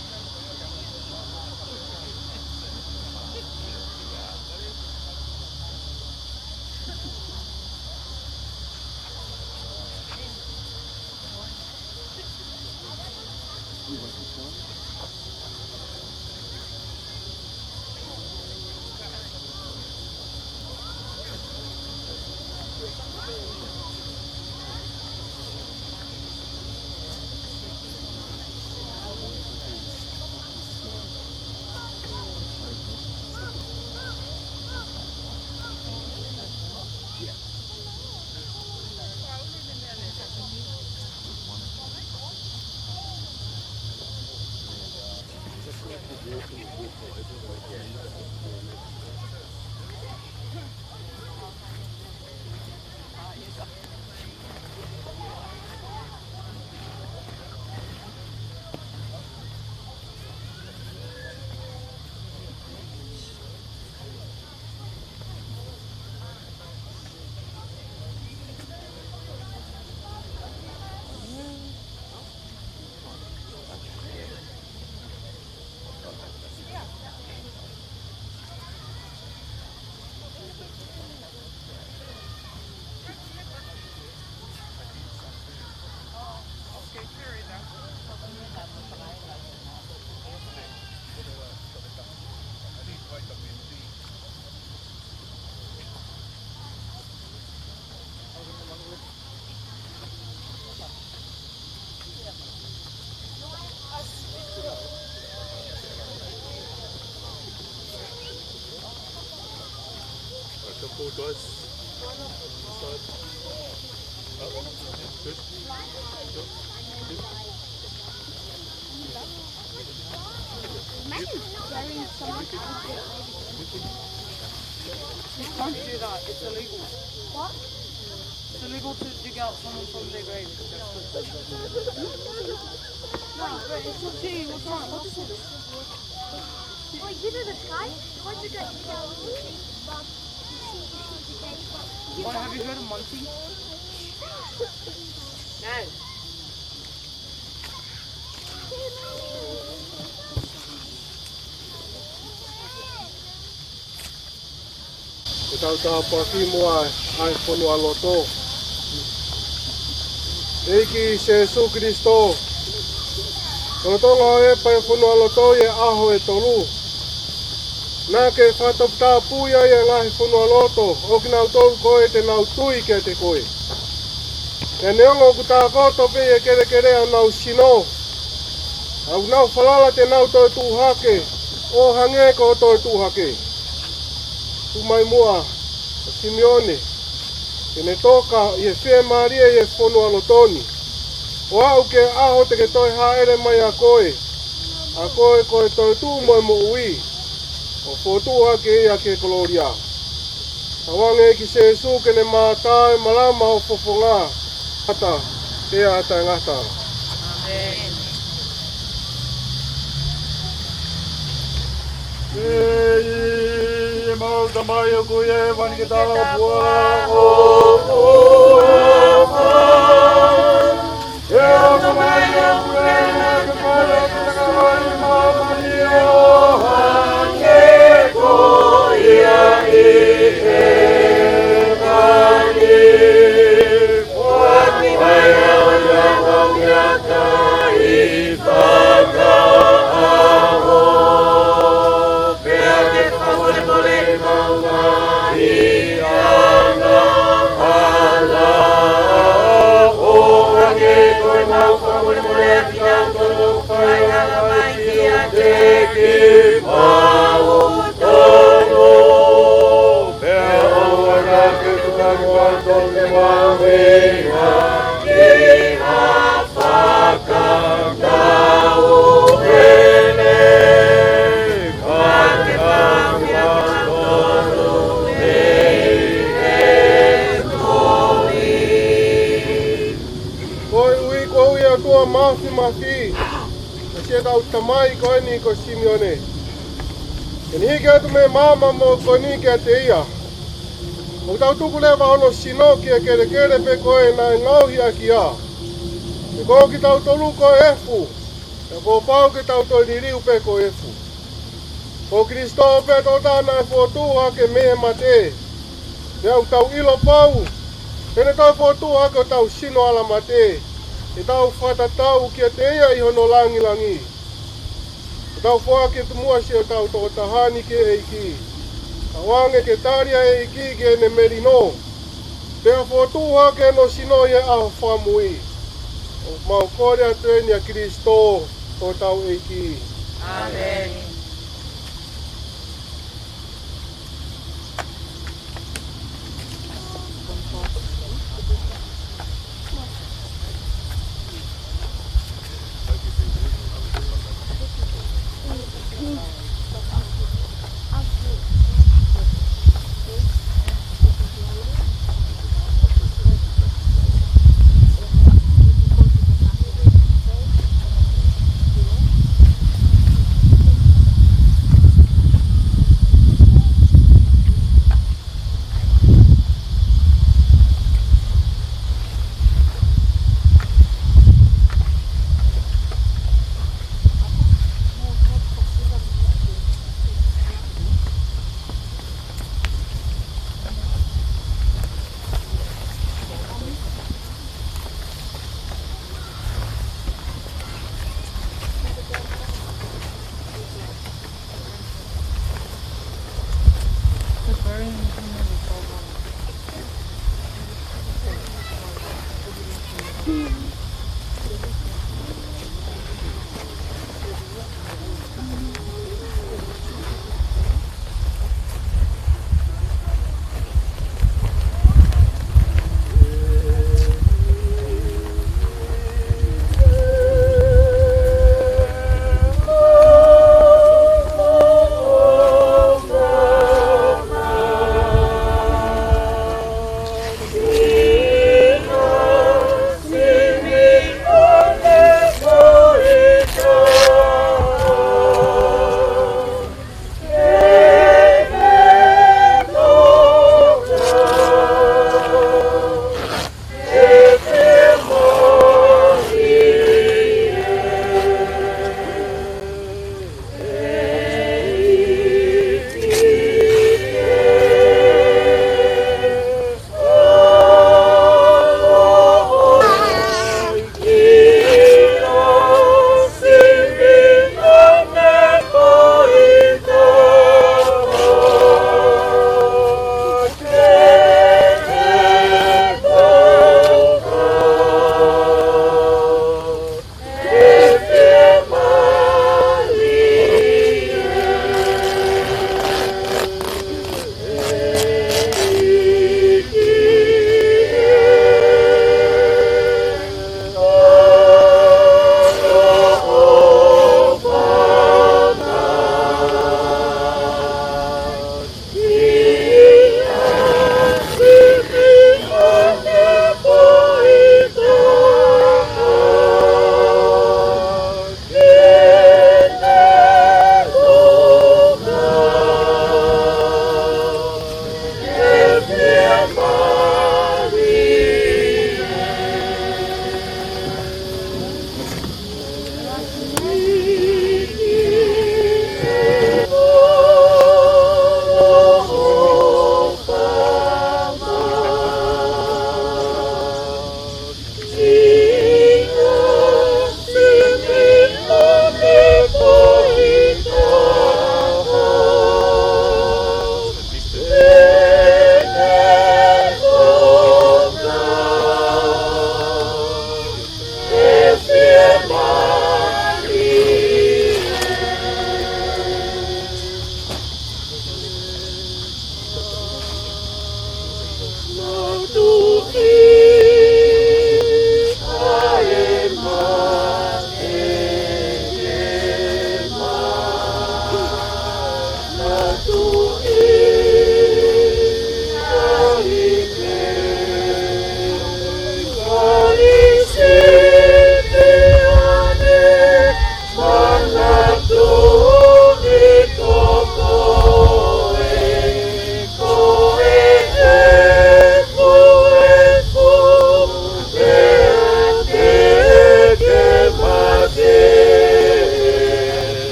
come forward, guys. This side. Up. Good. Good. Good. You can't do that. It's illegal. What? It's illegal to dig out someone from their grave. No, wait, it's not cheating. What's wrong? What's this? Wait, you know the sky? What's it go? Wait, have you heard of Monty? No. Ko e tau tāpuaki muʻa ʻa e fonualoto. ʻEiki Sēsū Kilisito, lolotonga ʻo e pā e fonualoto ʻi he ʻaho ʻe tolu, naʻa ke fakataputapui ai ʻa e ngaahi fonualoto ʻo kinautolu ko ē te nau tui kiate koe. Pea neongo ʻoku tākoto pē ʻi he kelekele ʻa honau sino, ka ʻoku nau falala te nau toe tuʻu hake, ʻo hangē ko hoʻo toe tuʻu hake. Tuku mai muʻa ʻa Simione, ke ne toka ʻi he fiemālie ʻi he fonualoto ni, ʻo aʻu ki he ʻaho te ke toe hāʻele mai ʻa koe, ʻa koe ko e toetuʻu mo e moʻui, ʻo fokotuʻu hake ia ki he kolōlia. Tauange ʻEiki Sēsū ke ne mātā e malama ʻo e fofonga, ʻata, pea ʻa taʻengata. ʻĒmeni. ʻEiki, ʻemau Tamai ʻoku ʻi hēvani, ke tāpuhā ho huafa. Ke hoko mai hoʻo puleʻanga, ke fai ho fakaʻamu ʻi māmani ʻo hangē ko ia ʻi hēvani. Foaki mai haʻo ngaahi ngāue ʻi fakaʻaho. Pea ke fakamolemoleʻi ʻemau ngaahi angahala, ʻo hangē ko ʻemau fakamolemole ʻa kinautolu ʻoku fai angahala mai kiate kimautolu. Pea ʻoua naʻa ke tuku kimautolu ki he maveuveu, ka ke ne Koeʻuhi ko e ʻOtua Māfimafi, ko siʻetau tamai ko eni ko Simione, ke ne hiki atu mei he maama moʻoni ko eni kiate ia, ʻoku tau tuku leva hono sino ki he kelekele pē ko ē naʻe ngaohi ʻaki ia. He ko kitautolu ko e efu, He kuo pau ke tau toe liliu pē ko e efu. Ko Kalaisi pē tokotaha naʻe fokotuʻu hake mei he mate. Pea ʻoku tau ʻilo pau, heʻene toe fokotuʻu hake hotau sino ʻalamate, ke tau fakatatau kiate ia ʻi hono langilangi. Ke tau foaki atu muʻa siʻotau toko taha ni ki he ʻEiki. Tauange ke tali ʻa e ʻEiki ki heʻene melino, pea fokotuʻu hake hono sino ʻi he ʻaho fakamui. ʻOku mau kole atu eni ʻia Kalaisi, ko hotau ʻEiki. ʻĀmeni.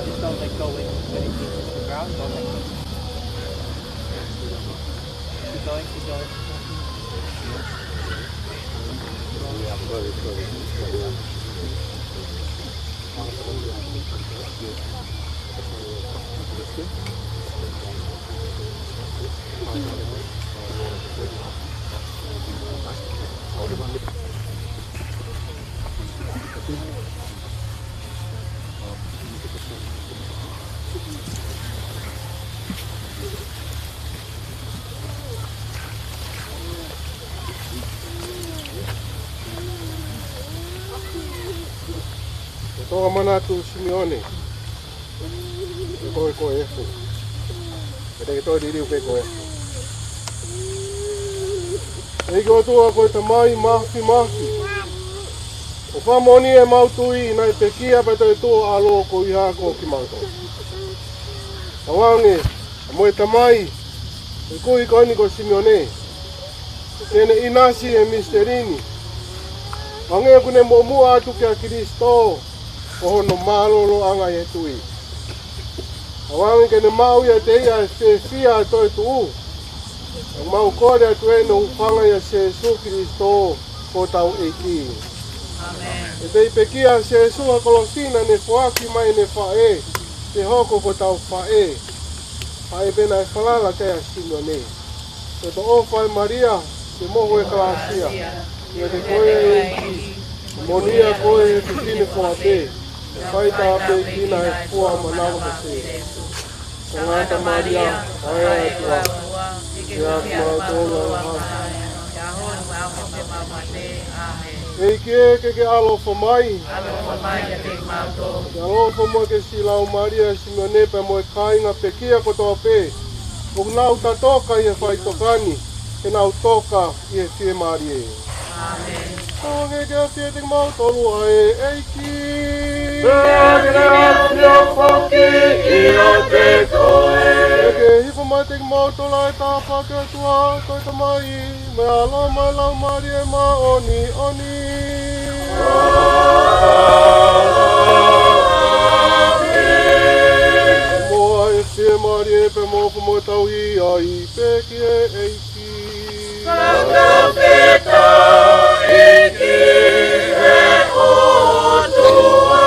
Just don't let go when, when it hits the ground. Don't let go. Keep going, keep going. Ko e toka manatu Simione, ko e, ko e efu. Ke te ke toe liliu pē ko e efu. ʻEiki ʻOtua ko e Tamai Māfimafi, ʻoku fakamoʻoni ʻemau tui naʻe pekia pea toe tuʻu ʻa e ʻAlo koeʻuhi ko kimautolu. Tauange mo e Tamai, ʻa e kui ko eni ko Simione, ke ne ʻinasi he misiteli ni, hangē ʻoku ne muʻomuʻa atu kia Kilisito, ko hono mālōlōʻanga ʻi he tui. Tauange ke ne maʻu ʻiate ia ʻa e fiefia ʻo e toetuʻu. ʻOku mau kole atu eni ʻo hūfanga ʻia Sīsū Kilisito ko hotau ʻEiki. ʻĒmeni. He naʻe pekia ʻa Sīsū he kolosi naʻa ne foaki mai ʻene faʻē, ke hoko ko hotau faʻē. Faʻē pē naʻe falala ki ai ʻa Simione. Ko e ʻofa ʻa Malia, ke mohu e kalāsia. ʻIate koe ʻEiki, moʻoni ʻa koe he fefine kotoa pē, pea fai tāpuekina ʻa e fua ʻo ho manava ko Sīsū. Sangata Malia, ʻa e ʻOtua, ʻeke ʻiate kimautolu ʻa e ʻaho ni mo e ʻaho ʻo ʻemau mate. ʻĒmeni. ʻEiki ē, ke ke ʻaloʻofa mai. ʻAloʻofa mai ʻiate kimautolu. Ke ʻaloʻofa mai ki he siʻi laumālie ʻo Simione pea mo e kāinga pekia kotoa pē ʻoku nau tatoka ʻi he faʻitoka ni, ke nau toka ʻi he fiemālie. ʻĒmeni. Tauange ke ʻafioʻi ʻiate kimautolu ʻa e ʻEiki. Pea ke ne ʻafio foki ʻiate koe. Ke hifo mai ʻiate kimautolu ʻa e tāpuaki ʻa e ʻOtua ko e Tamai, mo e ʻAlo mo e Laumālie Māʻoniʻoni. ʻĒmeni. Mo e fiemālie pea mo e ʻofa mo e tauhi ʻa e ʻEiki pē ki he ʻEiki. Fakafetaʻi ki he ʻOtua.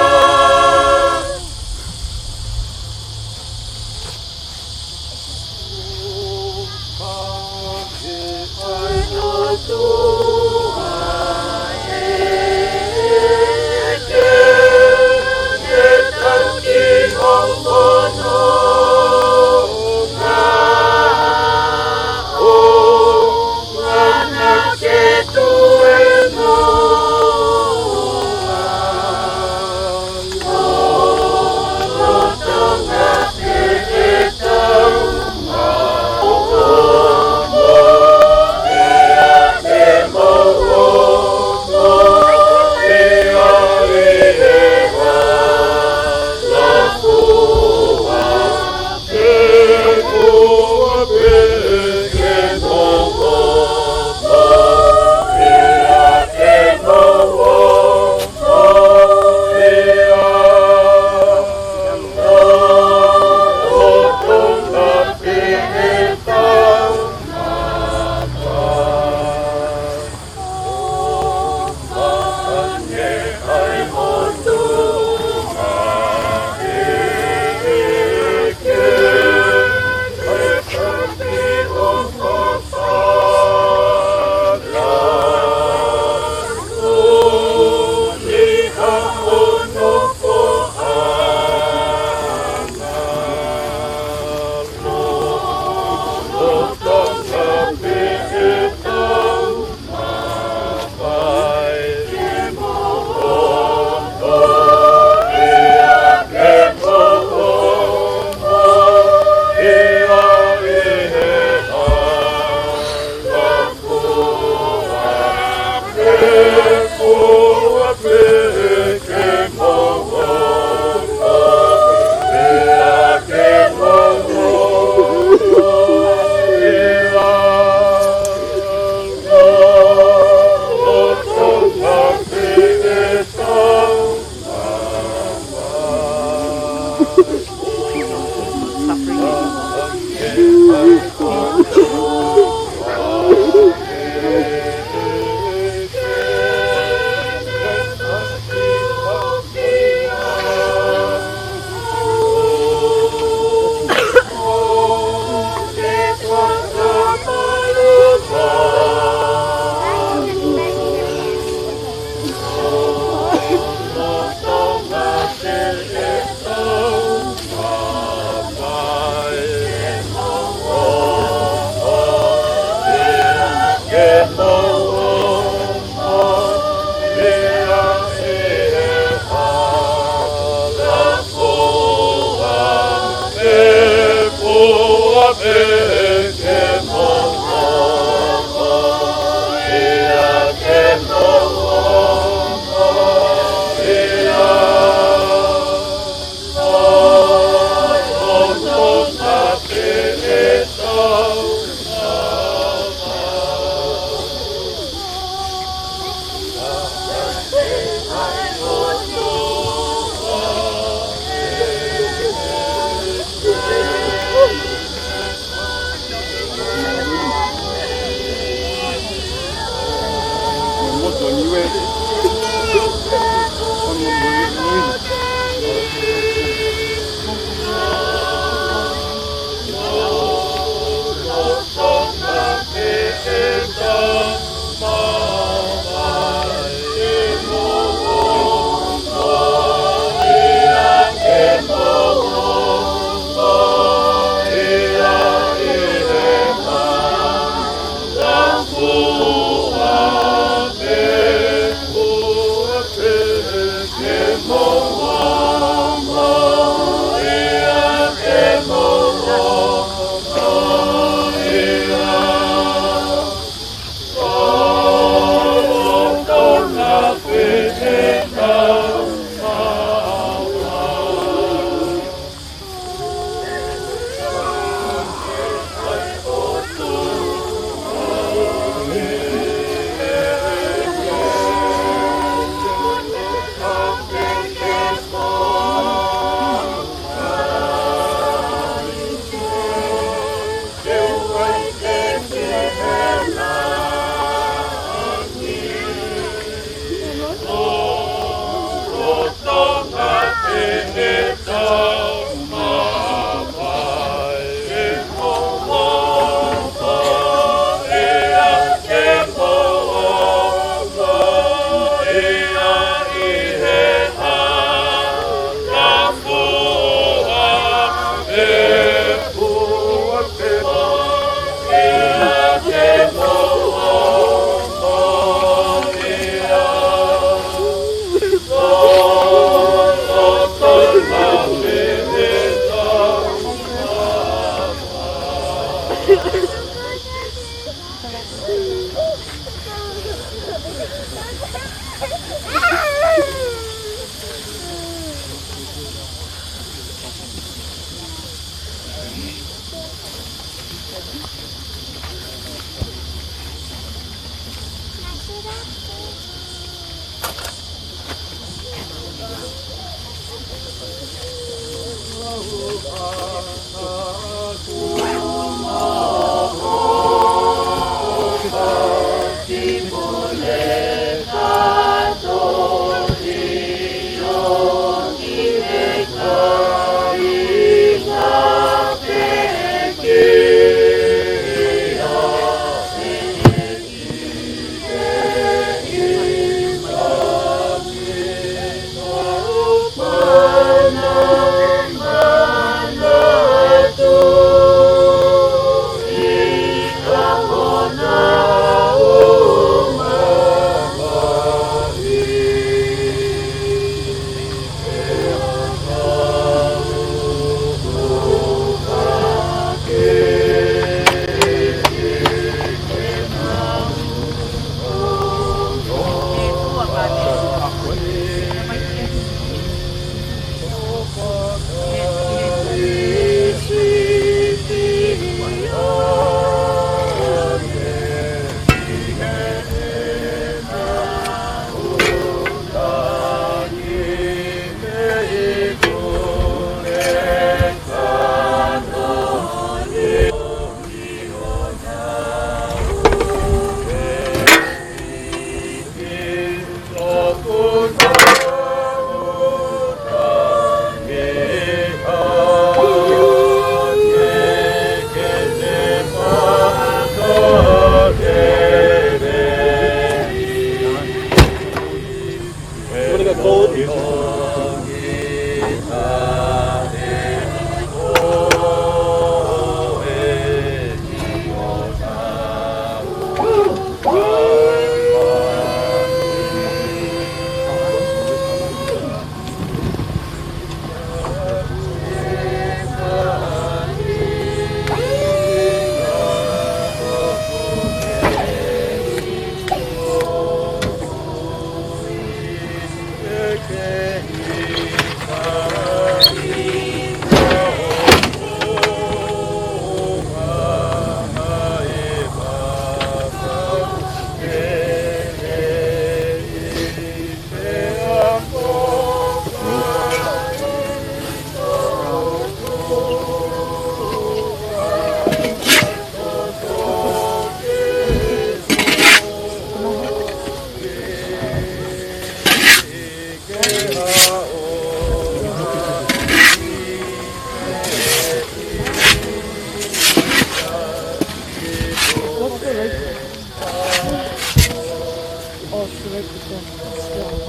Oh, it's the right percent. Still.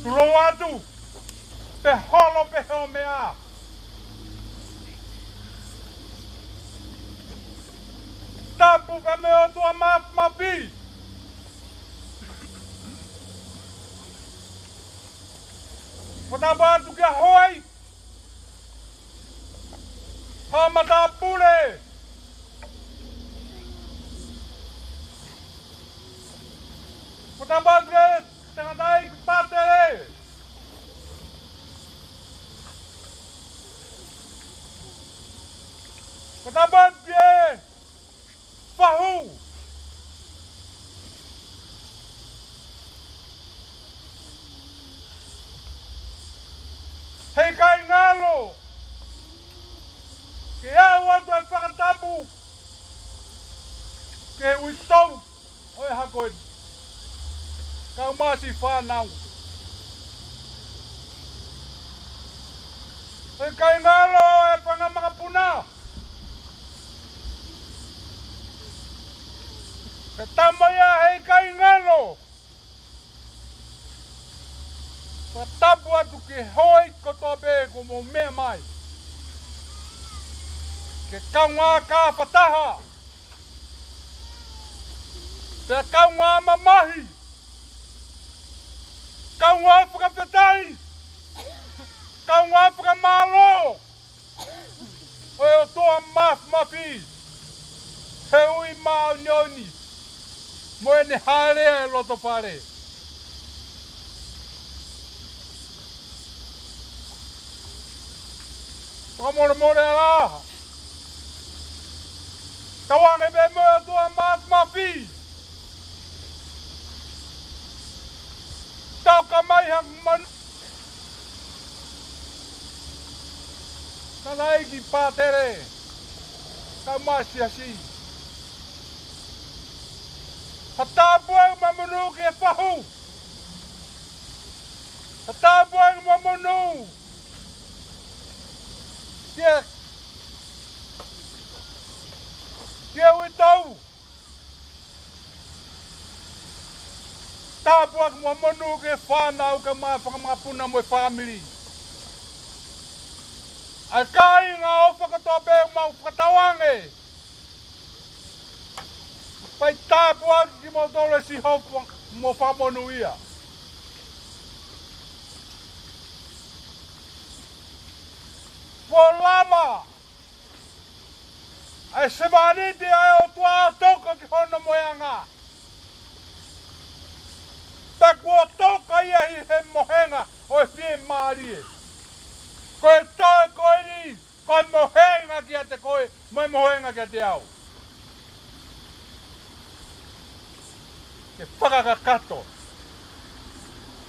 Tulo atu, pe holo pe ho meʻa. Tapu pē mo e ʻOtua Māfimafi. Ko tapu atu kia Hoi. Haʻa matāpule. Ko tapu atu ki he tangataʻeiki pātele. Ko tapu atu ki he fahu. He ʻikai ngalo ke ʻoatu e fakatapu ki he uitou ʻo e hako ni, kae ʻumaʻā siʻi fānau. He ʻikai ngalo e fanga makapuna ke tama ia, he ʻikai ngalo. Ko tapu atu ki he Hoi kotoa pē kuo mou meʻa mai, ke kaungā kāfataha, pea kaungā mamahi, kaungā fakafetaʻi, kaungā fakamālō ʻo e ʻOtua Māfimafi he ui māʻoniʻoni mo ʻene hālea e loto fale. Fakamolemole ā, tauange pē mo e ʻOtua Māfimafi. Tau ka mai ha manu. Tangataʻeiki pātele, kae ʻumaʻā siasi. Ha tāpuaki mo e monū ki he fahu. Ha tāpuaki mo e monū ki he, ki he uitou. Tāpuaki mo e monū ki he fānau kae ʻumaʻā e fanga makapuna mo e fāmili. ʻA e kāinga ʻofa kotoa pē mau fakatauange. Fai tāpuaki kimoutolu ʻe Sihova mo fakamonūʻia. Kuo lava ʻa e sevāniti ʻa e ʻOtua ʻo toka ki hono mohenga. Pea kuo toka ia ʻi he mohenga ʻo e fiemālie. Ko e toe ko eni, ko e mohenga kiate koe, mo e mohenga kiate au. Ke fakakakato.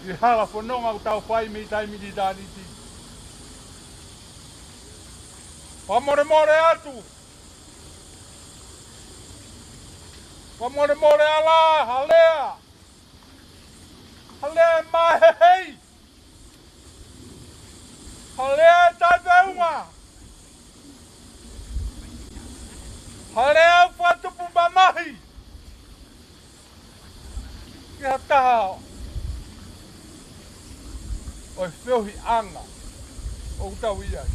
ʻi he hala fononga ʻoku tau fai mei taimi ki ʻitāniti. Fakamolemole atu. Fakamolemole ʻa e lea, ha lea. Ha lea ʻe maheheʻi. Ha lea ʻe taʻefeʻunga. Ha lea ʻoku fakatupu mamahi ki ha taha ʻo e feohiʻanga ʻoku tau ʻi ai.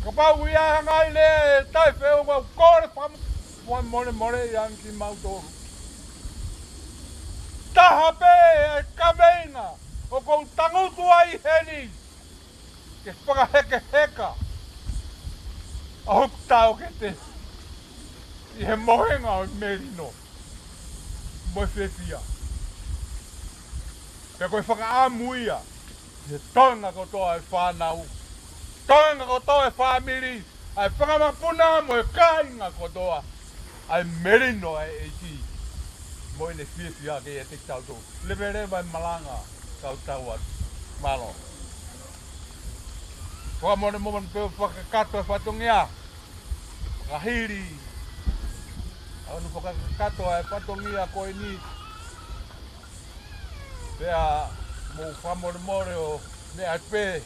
Kapau ʻe ʻi ai ha ngaahi lea ʻe taʻefeʻunga, ʻoku ou kole fakamolemole ange kiate kimautolu. Taha pē ʻa e kaveinga ʻoku ou tangutu ai heni ke fakahekeheka ʻa hoku taʻokete ʻi he mohenga ʻo e melino mo e fiefia. Pea ko e fakaʻamu ia ʻi he toenga kotoa ʻo e fānau, toenga kotoa ʻo e fāmili, ʻa e fanga mokopuna mo e kāinga kotoa, ʻa e melino ʻa e ʻEiki mo ʻene fiefia kiate kitautolu. Leveleva e malanga, kau tau atu. Mālō. Fakamolemole pē ʻo fakakakato e fatongia. Fakahili ʻa hono fakakakato ʻa e fatongia ko eni, pea mou fakamolemole ʻo meʻa pē ʻi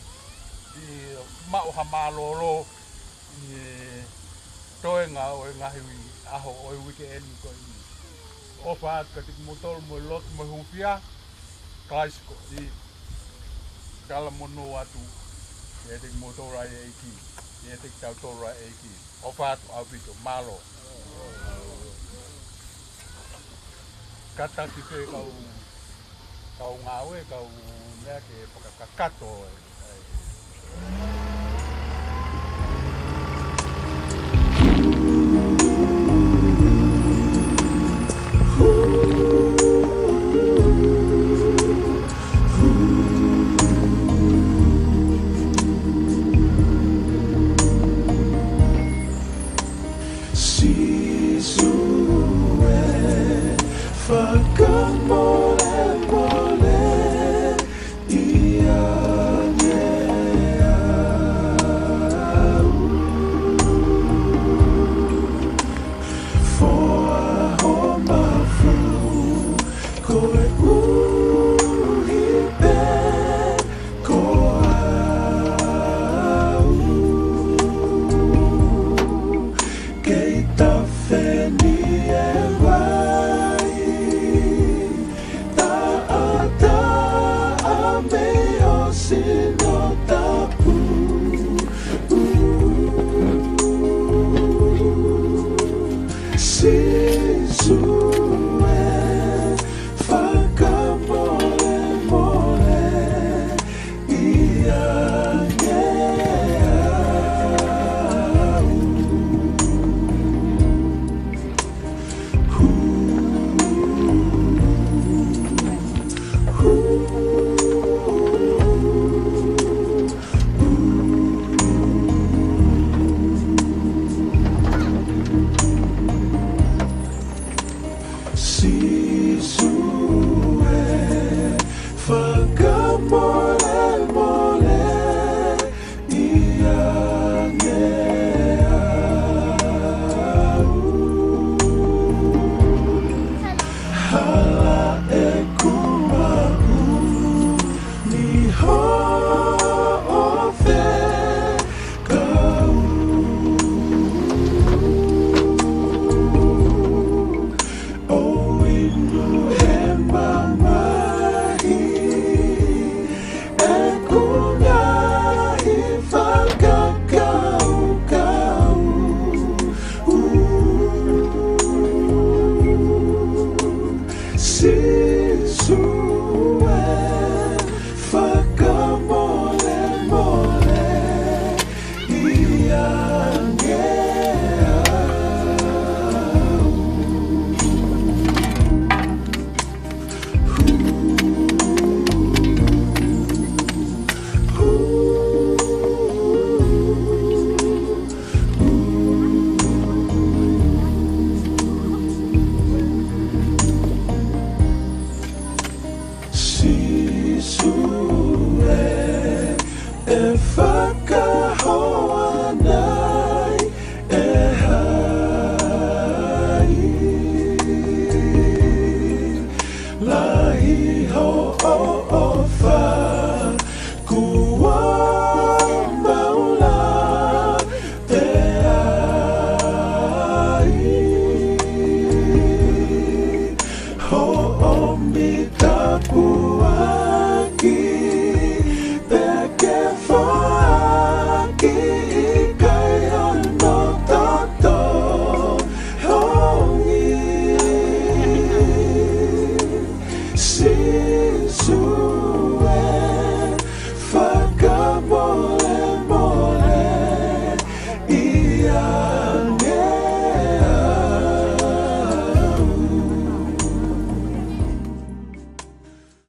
he maʻu ha mālōlō ʻi he toenga ʻo e ngaahi ʻaho ʻo e uike eni ko eni. ʻOfa atu kiate kimoutolu mo e lotu mo e hūfia, Kalaisi ko e talamonū atu kiate kimoutolu ʻa e ʻEiki, kiate kitautolu ʻa e ʻEiki. ʻOfa atu ʻaupito, mālō. Kātaki pē kau, kau ngāue, kau meʻa ke fakakakato e Sīsū ē, fakamolemole ʻiate au. ʻofa, kuo mau lave pē ai. Hoʻo mita kuo ʻaki pē ke foaki, ʻikai hono toto hongi. Sīsū